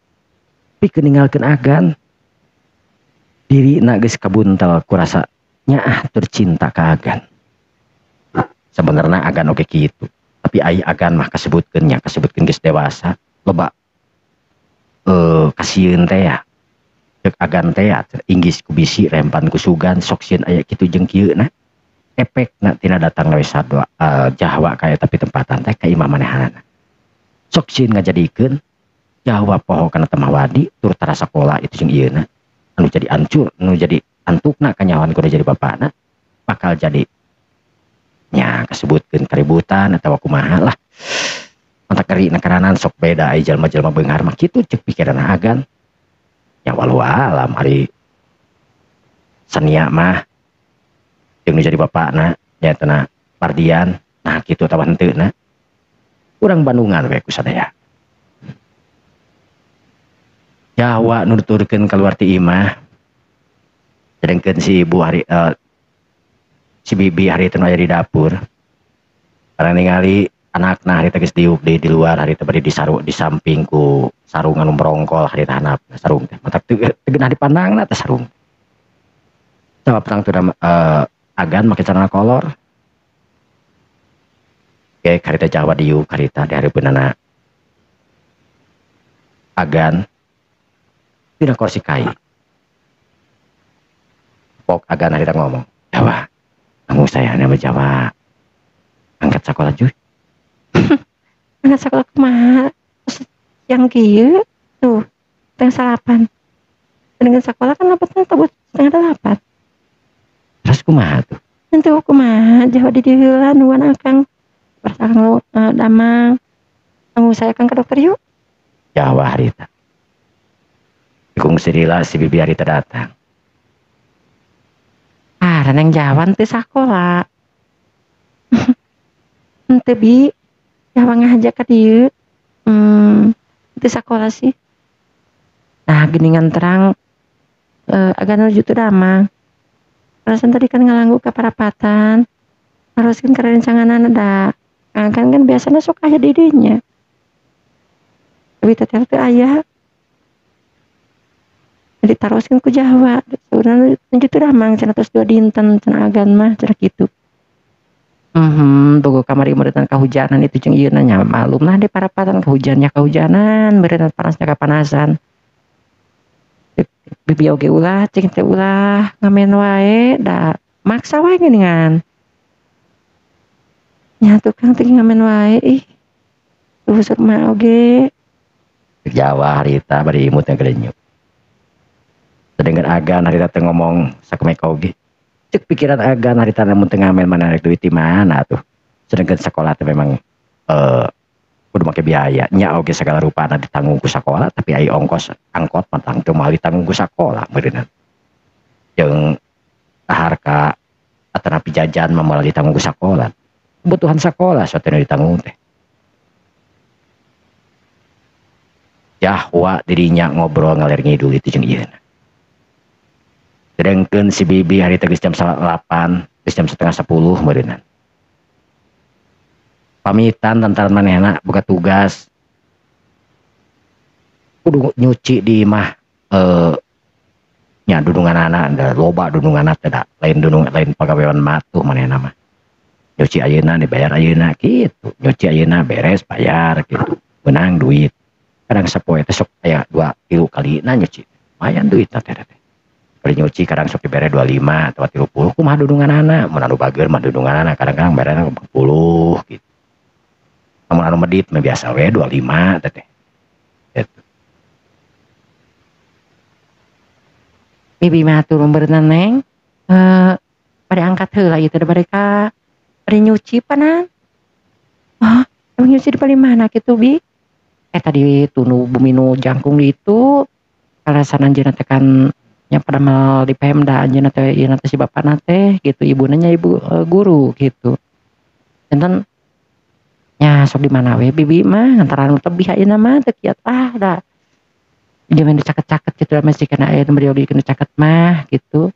Pikeun ninggalkeun agan. Dirina geus kabuntel ku rasa Nyaah tur cinta ka Agan. Sebenarnya Agan oge kitu, tapi ai Agan mah kasebutkeun nya kasebutkeun geus dewasa, loba kasieun teh ya. Ceuk Agan teh ya, inggis ku bisi rempan ku sugan sok sieun aya kitu jeung kieu na. Efekna tina datang we sadwa Jawa ka eta pitempatan teh ka imah manehanana. Sok sieun ngajadikeun Jawa poho kana temah wadi tur tara sakola itu jeung ieu na. Anu jadi ancur, anu jadi antukna kanyawan kudu jadi bapana bakal jadi nya kasebutkeun keributan atawa kumaha lah. Mantak keri nakaranan sok beda ai jalma-jalma beunghar mah kitu ceuk pikiran Agan. Nya walau alam ari senia mah jeung nu jadi bapana nyaetana Pardian nah kitu atawa henteu na. Urang Bandungan we ku sadaya. Jawa nuturkeun kaluar ti imah. Sedengkeun si ibu hari si bibi hari itu aya di dapur. Barang ningali anakna hari teh geus diuk di luar hari teh bari disaru di samping ku sarung anu merongkol hari teh handap sarung teh. Matak teu geunah dipandangna teh sarung. Coba perang teu Agan make celana kolor. Oke, harita Jawa diuk harita di hareupeunana Agan dina kursi kai. Pok Agan harita ngomong, Jawa, kamu saya nama Jawa. Angkat sekolah cuy. Angkat sekolah kumaha? Yang kieu tuh 7:30. Dengan sekolah kan dapetnya tebut 7:30. Terus kumaha tuh? Tentu kumaha Jawa di dieu heula nuan akang. Pas akang damang. Kamu saya kang ke dokter yuk. Jawa harita. Dikungsi lila si bibi harita datang. Ah, reneng Jawa teu sakola. Henteu bi, Jawa ngajak ka dieu. Teu sakola sih. Nah, geuningan terang agak nuju teu damang. Perasaan tadi kan ngalanggu ka parapatan. Haruskan ka rencanganana da. Kan kan biasana sok aya di dinya. Tapi teteh teu aya. Jadi taroskeun ku Jawa, saurna nuju teu damang cenah tos 2 dinten cenah Agan mah cenah kitu. Bogo kamari meureun kahujanan itu jeung ieu nya malum lah di parapatan kahujannya kahujanan, meureun panasnya kapanasan. Bibi oge ulah cing teh ulah ngamen wae da maksa wae geuningan. Nya tukang teh ngamen wae ih. Usur mah oge. Jawa harita bari imut ngagelenyuk. Sedengkeun Agan harita teh ngomong sakumaha oge. Cek pikiran Agan harita lamun teu ngamen mana rek duit di mana tuh. Sedengkeun sekolah teh memang kudu make biaya. Nya oge segala rupana ditanggung ku sakola tapi ai ongkos angkot mah tangtu moal ditanggung ku sakola meureunna. Jeung dahar ka atanapi jajan mah moal ditanggung ku sakola. Kebutuhan sakola sateuna ditanggung teh. Jawa dirinya ngobrol ngaler ngidul itu jeung ieu. Sedengkeun si bibi hari teh geus jam 8, geus jam 9:30 meureunna. Pamitan lantaran manehna boga tugas. Kudu nyuci di imah nya dudunganana da loba dudunganana teh da lain dudung lain pagawean matuh manehna mah. Nyuci ayeuna dibayar ayeuna kitu, nyuci ayeuna beres bayar kitu, meunang duit. Kadang sapoe teh sok aya 2 3 kalina nyuci. Lumayan duitna teh teh. Bari nyuci kadang sok dibere 25 atawa 30 kumaha dudunganana, mun anu bager mah dudunganana kadang-kadang berena 40 gitu. Lamun anu medit mah biasa we 25 teh teh. Gitu. Bibi mah turun berenang neng. Bade angkat heula ieu teh bade ka bade nyuci panan. Oh, emang nyuci di paling mana kitu bi? Tadi tunu bumi nu jangkung itu alasan anjeunna teh kan nya pada mal di Pemda anjeunna teh ieu teh si bapana teh gitu ibuna nya ibu guru gitu. Enten nya sok di mana we bibi mah lantaran tebih ayeuna mah teu kiat ah da. Zaman dicaket-caket gitu masih kana aya nu bari oge caket mah gitu.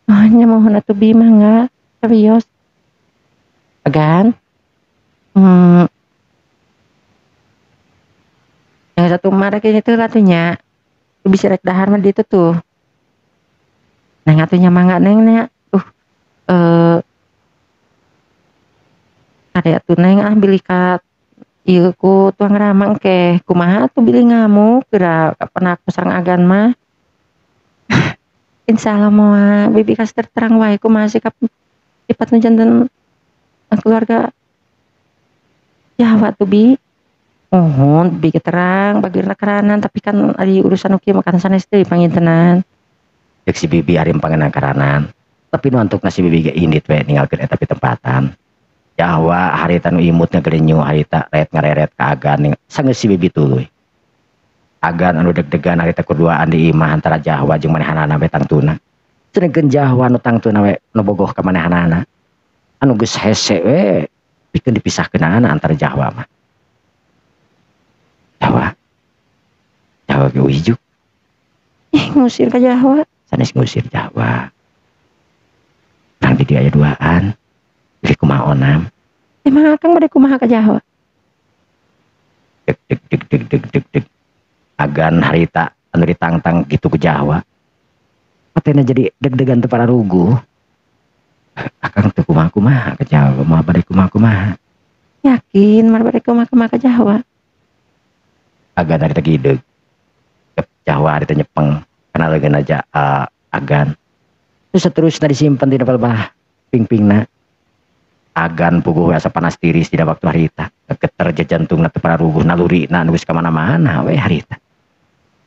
Oh nya mohon atuh bi mah enggak serius. Agan. Yang satu mah rek itu atuh nya. Bisa rek dahar mah ditu tuh. Neng atuh nya mangga neng nya. Kade atuh Neng ah bilih ka ieu ku tuang Rama engke kumaha atuh bilih ngamuk geura kapenak sareng agan mah. Insyaallah moal bibi kasih terang wae kumaha sikap sifat nu janten keluarga Jawa tuh bi. Mohon bi terang bagirna keranan tapi kan ari urusan nu kieu mah kan sanes deui pangintenan. Cek si bibi ari pangenan karanan. Tapi nu antukna si bibi ge indit we ninggalkeun eta pitempatan. Jawa harita nu imut ngagelenyu harita ret ngareret ka agan sanggeus si bibi tuluy. Agan anu deg-degan harita kuduaan di imah antara Jawa jeung manehanana we tangtuna. Sedengkeun Jawa nu tangtuna we nu bogoh ka manehanana. Anu geus hese we pikeun dipisahkeunana antara Jawa mah. Jawa. Jawa ge ujuk. Ih ngusir ka Jawa. Sanes ngusir Jawa. Urang di dieu aya duaan. Jadi kumaha onam. Emang akang bade kumaha ka Jawa? Deg deg deg deg deg deg deg. Agan harita anu ditangtang gitu ke Jawa. Patena jadi deg-degan teu pararuguh. Akang teu kumaha-kumaha ke Jawa, moal bade kumaha-kumaha. Yakin moal bade kumaha-kumaha ke Jawa? Agan harita gideg. Jawa harita nyepeng kana leungeun aja agan. Terus seterusna disimpen dina palebah pingpingna. Agan puguh asa panas tiris dina waktu harita. Geter jantungna teu pararuguh nalurina nu geus ka mana-mana we harita.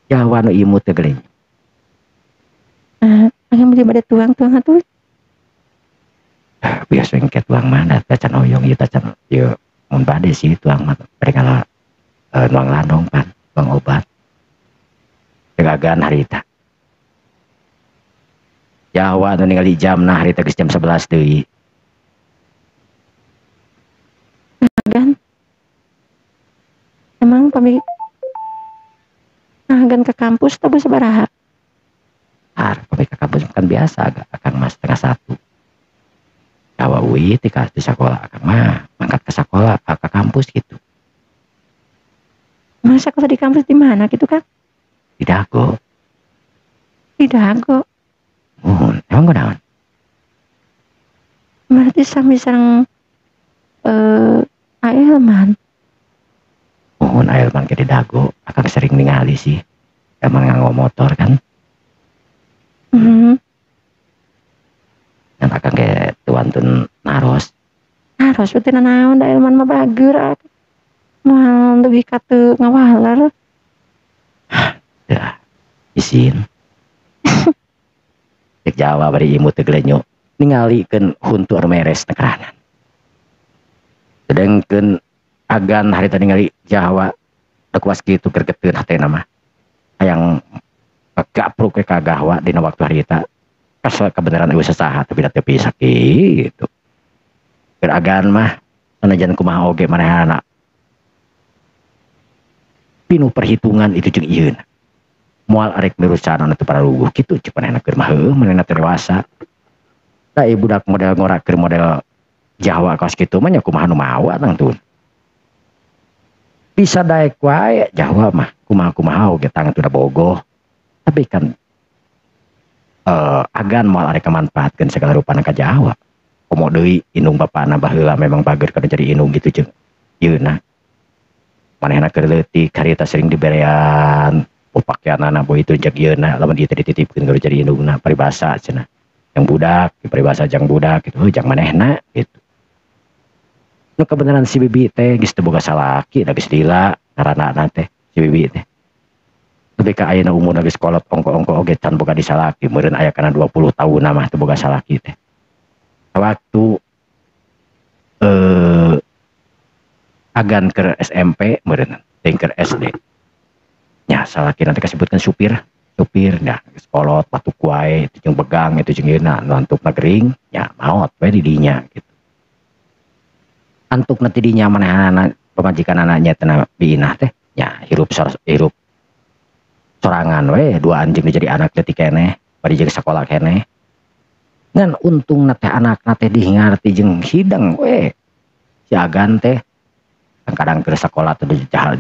Jawa nu imut teh geuning. Akang beli bade tuang-tuang atuh. Biasa engke tuang mah da can oyong ieu teh can ieu mun bade sih tuang mah bade ngala nuang landong pan, nuang obat. Agan harita. Jawa nu ningali jamna harita geus jam 11 deui. Agan. Emang pami agan ke kampus teh sabaraha? Har, pami ke kampus kan biasa agak akang mah 12:30. Jawa uih ti ka di sakola akang mah mangkat ke sakola ke kampus gitu. Masa kalau di kampus di mana gitu Kang? Di Dago. Di Dago. Muhun, emang kunaon? Berarti sami sareng Aelman. Muhun Aelman ke di Dago, akang sering ningali sih. Emang nganggo motor kan? Dan akang ke tuantun naros. Naros berarti naon da Aelman mah bager. Moal leuwih ka teu ngawaler. Ya, isin. Cek Jawa bari imut teu gelenyo ningalikeun huntu anu meres nekeranan. Sedengkeun agan harita ningali Jawa da kuas kitu gergeteun hatena mah. Hayang gapruk we ka Jawa dina waktu harita. Kasal kebenaran eueuh sasaha tapi da teu bisa kitu. Keur agan mah sanajan kumaha oge manehna pinuh perhitungan itu jeung ieuna. Moal arek nerusan anu teu pararuguh kitu ceuk manehna keur mah heuh manehna teh dewasa. Da ieu budak model ngora keur model Jawa kaos kitu mah nya kumaha nu mawa tangtun. Bisa daek wae Jawa mah kumaha-kumaha oge tangtuna bogoh. Tapi kan agan moal arek manfaatkeun segala rupana ka Jawa. Komo deui indung bapana baheula memang bager kana jadi indung gitu jeung ieuna. Manehna keur leutik harita sering diberean pakeanana boy itu jeung ieuna lamun ieu teh dititipkeun kudu jadi indungna paribasa cenah. Jang budak, paribasa jang budak gitu, heuh jang manehna gitu. Nu kebenaran si bibi teh geus teu boga salaki da geus lila ngaranna teh si bibi teh. Lebih ka ayeuna umurna geus kolot ongko-ongko oge can boga disalaki meureun aya kana 20 taun mah teu boga salaki teh. Waktu agan keur SMP meureun teh keur SD. Nya salaki nanti kasebutkeun supir, supir nya geus kolot batuk wae itu jeung begang itu jeung ieuna nu antukna gering nya maot we di dinya gitu. Antukna ti dinya manehanana pamajikanana nya teh biinah teh nya hirup hirup sorangan we dua anjing jadi anak leutik keneh bari jeung sakola keneh. Ngan untungna teh anakna teh dihingarti jeung hideng we. Si agan teh kadang keur sakola teh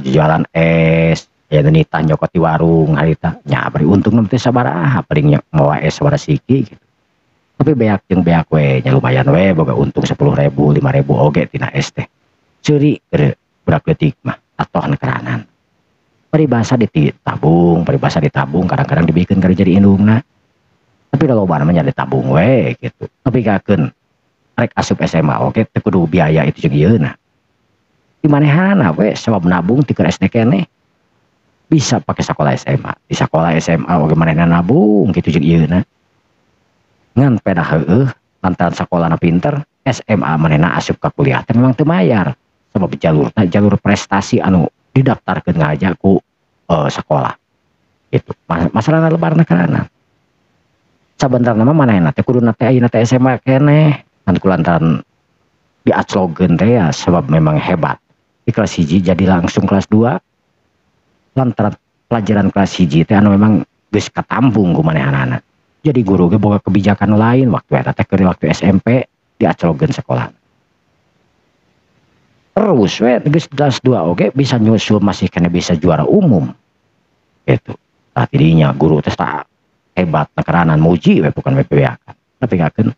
jualan es ya nitah nyokot di warung harita nya bari untungna teh sabaraha paling mawa es sabaraha siki gitu. Tapi beak jeung beak we nya lumayan we boga untung 10.000 5.000 oge tina es teh. Ceuri keur budak leutik mah atoh keranan. Paribasa ditabung, paribasa ditabung kadang-kadang dibikeun ka jadi indungna. Tapi loba mah nya ditabung we gitu. Tapi kakeun rek asup SMA oge teu kudu biaya itu jeung ieuna. Di manehana we sabab nabung ti keur SD keneh. Bisa pakai sekolah SMA. Di sekolah SMA oge manehna nabung kitu jeung ieuna. Ngan pedah heueuh lantaran sakolana pinter, SMA manehna asup ka kuliah teh memang teu mayar. Sabab jalurna jalur prestasi anu didaftarkeun ngaja ku sekolah. Gitu. Masalahna lebarna karana. Sabenerna mah manehna teh kuduna teh ayeuna teh SMA keneh. Ngan kulantaran diaclogeun teh ya sebab memang hebat. Di kelas 1 jadi langsung kelas 2. Lantaran pelajaran kelas 1 teh anu memang geus katampung ku manehanana. Jadi guru ge boga kebijakan lain waktu eta teh keur waktu SMP diaclogeun sekolah. Terus we geus kelas 2 oge bisa nyusul masih kena bisa juara umum. Gitu. Tah tidinya guru teh tak hebat nekeranan muji we bukan WPWA. Tapi ngakeun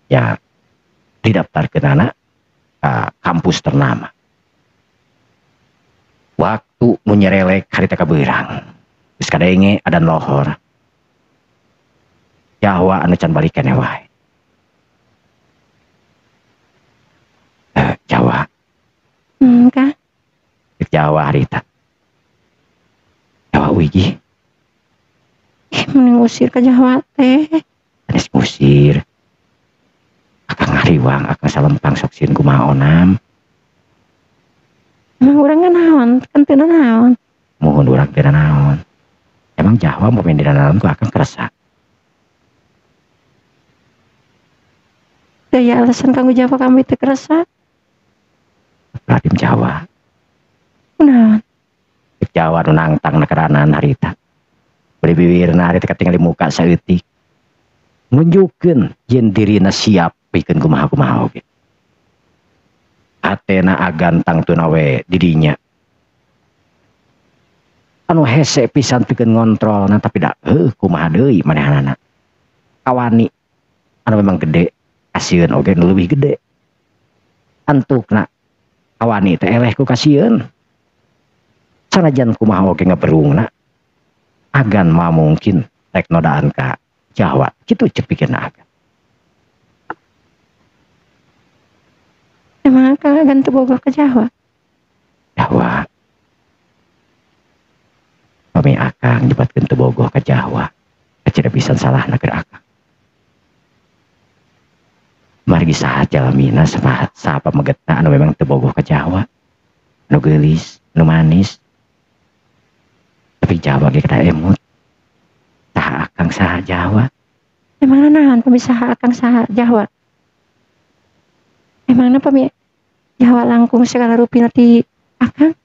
ya didaftarkeun anak ka kampus ternama. Waktu nu nyerelek harita kabeurang. Geus kadenge adan lohor. Jawa anu can balik keneh wae. Jawa. Kah? Jawa harita. Jawa wiji. Mending usir ke Jawa teh. Anis usir. Akang ngariwang, akang salempang sok sieun kumaha onam. Emang urang naon? Kan teu naon. Muhun urang teu naon. Emang Jawa mau main di naon ku akang kerasa. Teu ya alasan kanggo Jawa kami teu kerasa. Radim Jawa. Kunaon? Jawa nu nangtang nekeranan harita. Beri bibirna harita katingali muka saeutik. Nunjukkeun yen dirina siap pikeun kumaha-kumaha oge. Atena agan tangtuna we didinya. Anu hese pisan pikeun ngontrolna tapi da heuh kumaha deui manehanana. Kawani anu memang gede kasieun oge nu leuwih gede. Antukna kawani teh eleh ku kasieun. Sanajan kumaha oge ngaberungna agan mah mungkin rek nodaan ka Jawa kitu cek pikirna agan. Emang akang agan teu bogoh ka Jawa? Jawa. Pami akang nyebatkeun teu bogoh ka Jawa. Kacida pisan salahna keur akang. Margi saha jalamina saha pamegetna anu memang teu bogoh ka Jawa. Anu geulis, anu manis. Tapi Jawa ge kada emut. Saha akang saha Jawa? Emangna naon pami saha akang saha Jawa? Emangna pami Jawa langkung segala rupina ti akang?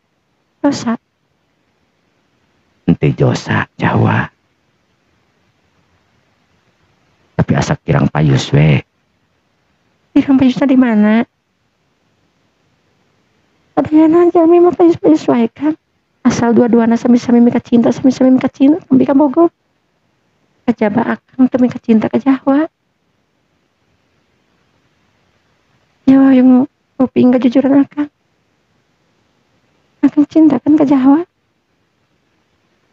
Dosa. Henteu dosa Jawa. Tapi asa kirang payus we. Kirang payusna di mana? Sadayana jalmi mah payus-payus wae kan. Asal dua-duana sami-sami mika cinta, sami-sami mika cinta, mika bogoh. Kajaba akang teu mika cinta ka Jawa. Jawa yang kuping kejujuran akang. Akang cinta kan ke Jawa.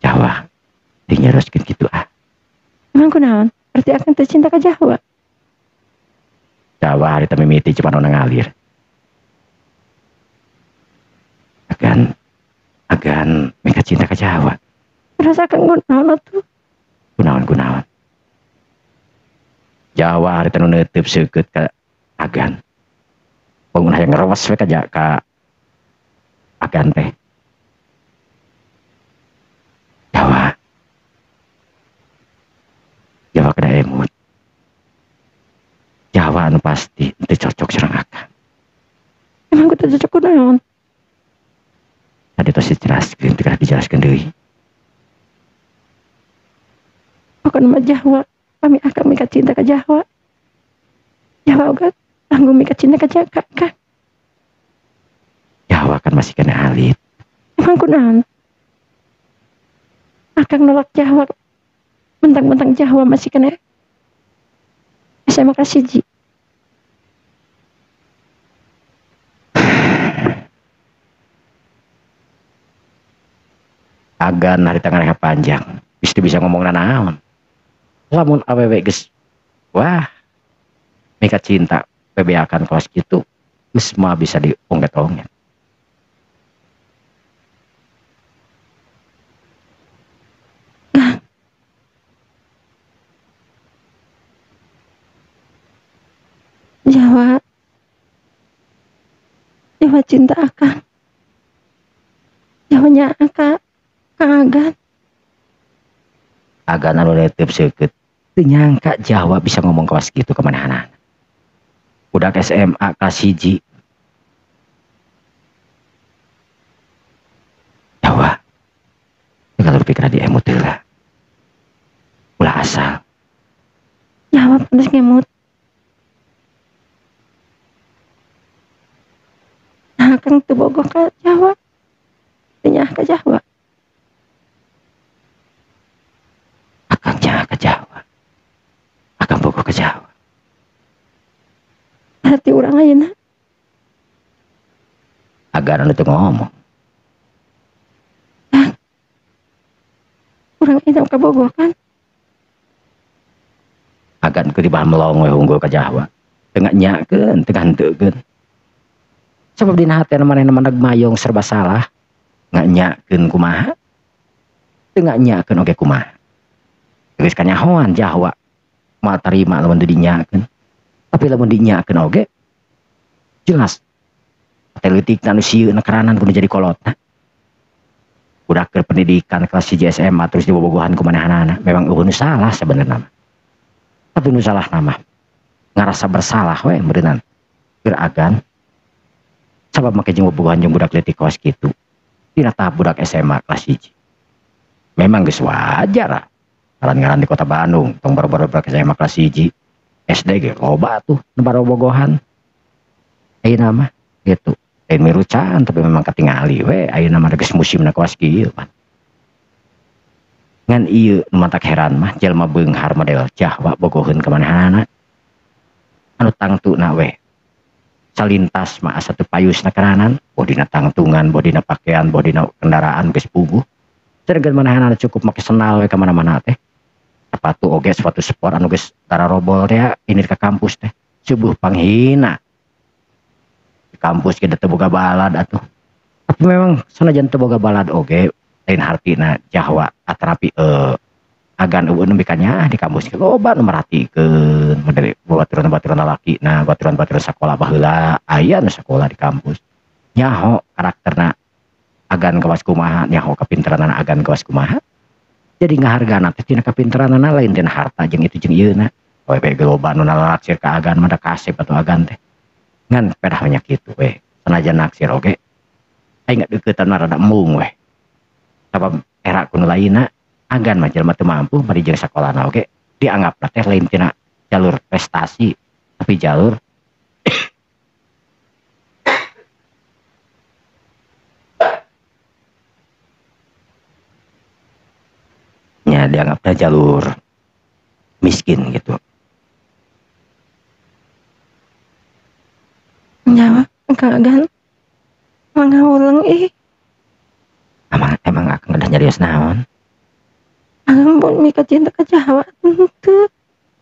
Jawa dinyeroskeun kitu ah. Emang kunaon? Berarti akang teu cinta ka Jawa. Jawa harita mimiti cuma nu ngalir. Agan agan mika cinta ka Jawa. Terus akang kunaon atuh? Kunaon kunaon. Jawa harita nu neuteub seukeut ka agan. Bangun hayang ngerewas we ka agan teh. Jawa. Jawa kada emut. Jawa anu pasti teu cocok sareng akang. Emang teu cocok kunaon? Tadi tos dijelaskeun, teu dijelaskeun deui. Pokona mah Jawa, pami akang mika cinta ka Jawa. Jawa oge tanggung mika cinta ka Jawa ka. Jawa kan masih kena alit. Emang kunaon? Akang nolak Jawa. Mentang-mentang Jawa masih kena SMA kelas 1. Agan hari tangan panjang, bisa ngomong nanaon. Lamun awewe geus wah mika cinta bebeakan kelas gitu, geus semua bisa diongget-ongget. Nah. Jawa cinta akang. Jawanya akang. Kang Agan. Agan anu netep seukeut. Teu nyangka Jawa bisa ngomong kawas kitu ka manehna. Budak SMA kelas 1. Jawa. Kalau pikir di emut heula. Ulah asal. Jawa geus ngemut. Nah, Akang teu bogoh ka Jawa. Teu nyaah ka Jawa. Akang nyaah ka Jawa. Akang bogoh ka Jawa. Hati urang ayeuna. Agan anu teu ngomong. Kang. Urang ayeuna ka bogoh kan? Agan keur dibah melong we unggul ka Jawa. Teu nyakeun, teu henteukeun. Sabab dina hatena manehna maneg mayong serba salah. Nganyakeun kumaha? Teu nganyakeun oge kumaha? Geus kanyahoan Jawa moal tarima lamun teu dinyakeun. Tapi lamun dinyakeun oge jelas teh leutikna nu sieun keranan kudu jadi kolotna. Budak keur pendidikan kelas 1 SMA terus dibobogohan ku manehanana, memang eueuh nu salah sebenarna mah. Tapi nu salah mah ngarasa bersalah we meureunnan keur agan. Sabab make jeung bobogohan jeung budak leutik kawas kitu. Dina tahap budak SMA kelas 1. Memang geus wajar lah. Ngaran-ngaran di kota Bandung, tong baru-baru budak SMA kelas 1. SD ge loba tuh nu barobogohan. Ayeuna mah gitu. Lain mirucan tapi memang katingali we ayeuna mah geus musimna kawas kieu pan. Ngan ieu nu matak heran mah jelema beunghar model Jawa bogoheun ka manehanana. Anu tangtuna we salintas mah asa teu payusna keranan, boh dina tangtungan, boh dina pakaian, boh dina kendaraan geus puguh. Sedengkeun manehanana cukup make sendal we ka mana-mana teh. Sepatu oge sepatu sport anu geus tararobol teh ini ka kampus teh subuh panghina. Di kampus kita teu boga balad atuh. Tapi memang sanajan teu boga balad oge lain hartina Jawa atanapi agan eueuh nembe ka nyaah di kampus ge loba nu merhatikeun model baturan-baturan lalaki nah baturan-baturan sakola baheula aya nu sakola di kampus. Nyaho karakterna agan kawas kumaha, nyaho kapinteranana agan kawas kumaha. Jadi ngahargana teh tina kapinteranana lain tina harta jeung itu jeung ieuna. Awewe ge loba nu nalalaksir ka agan mah da kasep atuh agan teh. Ngan pedah nya kitu we. Sanajan naksir oge aing deuketan mah rada embung we. Sabab era ku nu lainna agan mah jelema teu mampu bari jeung sakolana oge dianggapna teh lain tina jalur prestasi tapi jalur nya dianggapnya jalur miskin gitu. Jawa Kang Agan mangawulang ih. Emang akang udah nyarios naon? Akang pun mika cinta ke Jawa henteu.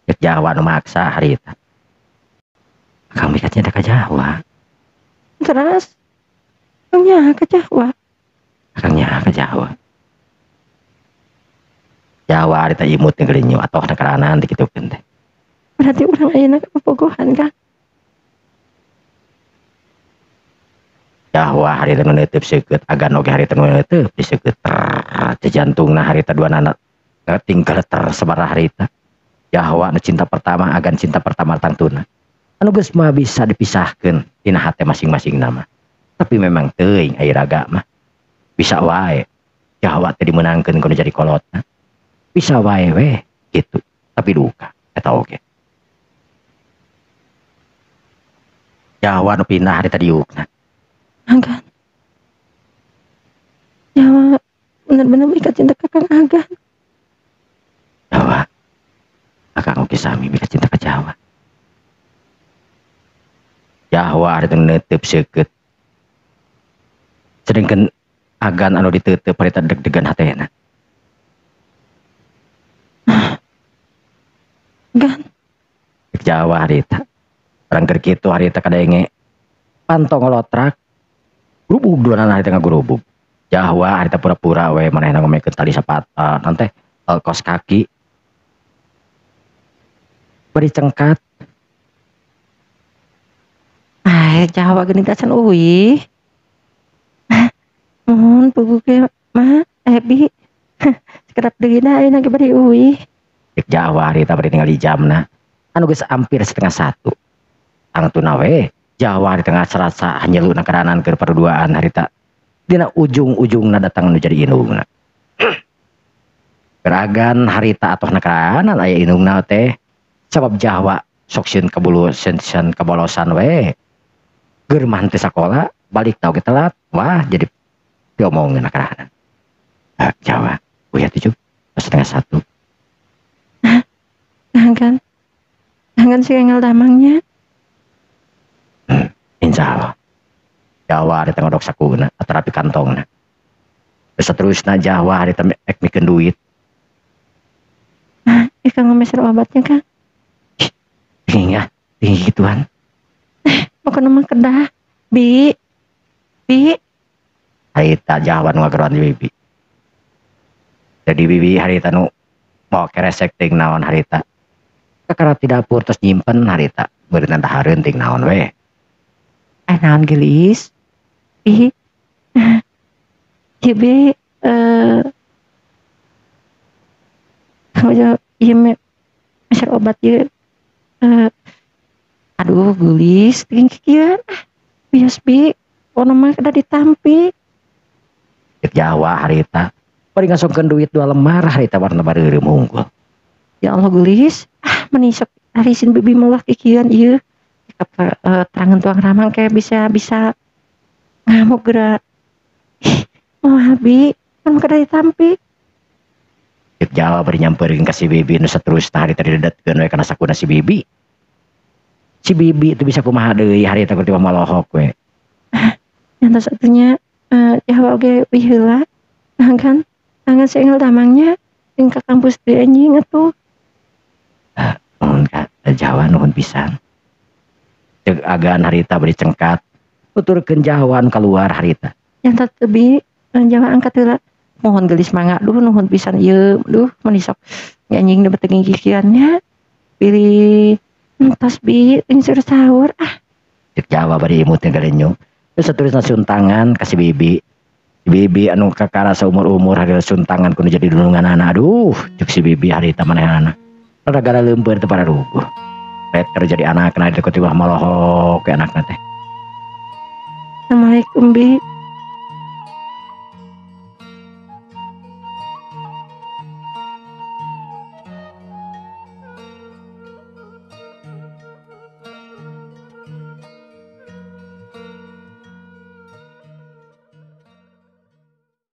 Ke Jawa nu maksa harita. Akang mika cinta ke Jawa. Terus akang nya ke Jawa. Akang nya ke Jawa. Jawa harita imut ngeureun atoh na karanan teh kitu teh. Berarti urang ayeuna kabogohan Kang. Jawa harita nu neuteub seukeut agan oge harita nu neuteub diseukeut teh jantungna harita duanana tinggal tersebar harita. Jawa nu cinta pertama agan cinta pertama tangtuna. Anu geus mah bisa dipisahkeun dina hate masing-masing nama. Tapi memang teuing aya raga mah. Bisa wae Jawa teh dimeunangkeun kudu jadi kolotna. Bisa wae we gitu. Tapi duka eta oge. Jawa nu pindah harita diukna. Agan. Jawa bener-bener mika cinta ka Kang Agan. Jawa. Akang oge sami mika cinta ka Jawa. Jawa harita neuteup seukeut. Sedengkeun agan anu diteuteup harita deg-degan hatena. Gan. Jawa harita. Barang keur kitu harita kadenge panto ngolotrak. Gurubub duanana harita ngagurubub. Jawa harita pura-pura we manehna ngomekeun tali sapatu naon teh kos kaki. Bari cengkat. Ay, Jawa geuning teh can uih. Mohon puguh ge mah bi. Sekedap deui na ayeuna ge bari uih. Cek Jawa harita bari ningali jamna. Anu geus hampir 12:30. Tangtuna we Jawa harita ngasarasa hanyeluna karanan keur paduduaan harita. Dina ujung-ujungna datang nu jadi indungna. Geragan harita atohna karanan aya indungna teh. Sabab Jawa sok sieun kabulu sieun kabolosan we. Keur mah teu sakola balik tau ge telat. Wah jadi diomongin karanan. Jawa, uya tujuh, 12:30. Nah kan si engel damangnya. Insya Allah. Jawa harita ngodok sakuna, atau rapi kantongna. Seterusna Jawa harita ek mikeun duit. Nah, ikan ngomeser obatnya kan? Tinggi ya, tinggi gituan. Pokoknya mah kedah, bi. Harita Jawa nu ngageroan di bibi. Jadi bibi harita nu mau keresek ting naon harita. Kakara ti dapur terus nyimpen harita. Beureun dahareun ting naon we. Naon geulis? Bi. Ieu bi ieu meser obat ieu. Aduh geulis ting kieu. Bios bi, pokona mah kedah ditampi. Jawa harita bari ngasongkeun duit 2 lembar harita warna bareureum unggul. Ya Allah geulis, meni sok harisin bibi mah kikieuan ieu. Terangan tuang ramang kayak bisa ngamuk geura. Moal bi, kan kedah ditampi. Jawa bari nyampeurkeun ka si bibi nu saterusna harita didedetkeun we kana sakuna si bibi. Si bibi teu bisa kumaha deui harita keur tiba molohok we. Yang satunya Jawa oge wih heula. Nah kan, tangan si engel damangnya jeung ka kampus deui anjing atuh. Nuhun ka Jawa nuhun pisan. Ceuk agan harita bari cengkat. Tuturkeun Jawa nu kaluar harita. Yang teu Jawa angkat heula. Mohon geulis mangga duh nuhun pisan ieu duh meuni sok anjing nu beteng kikieuannya. Pilih entos bi ting sahur ah. Ceuk Jawa bari imut galenyo. Terus seterusna suntangan ka si bibi. Si bibi anu kakara saumur-umur harita suntangan kudu jadi dununganana. Aduh, ceuk si bibi harita manehanana. Rada-gara leumpeur teu pararuguh. Ret keur jadi anakna harita kutiwah molohok ke anakna teh. Assalamualaikum bi.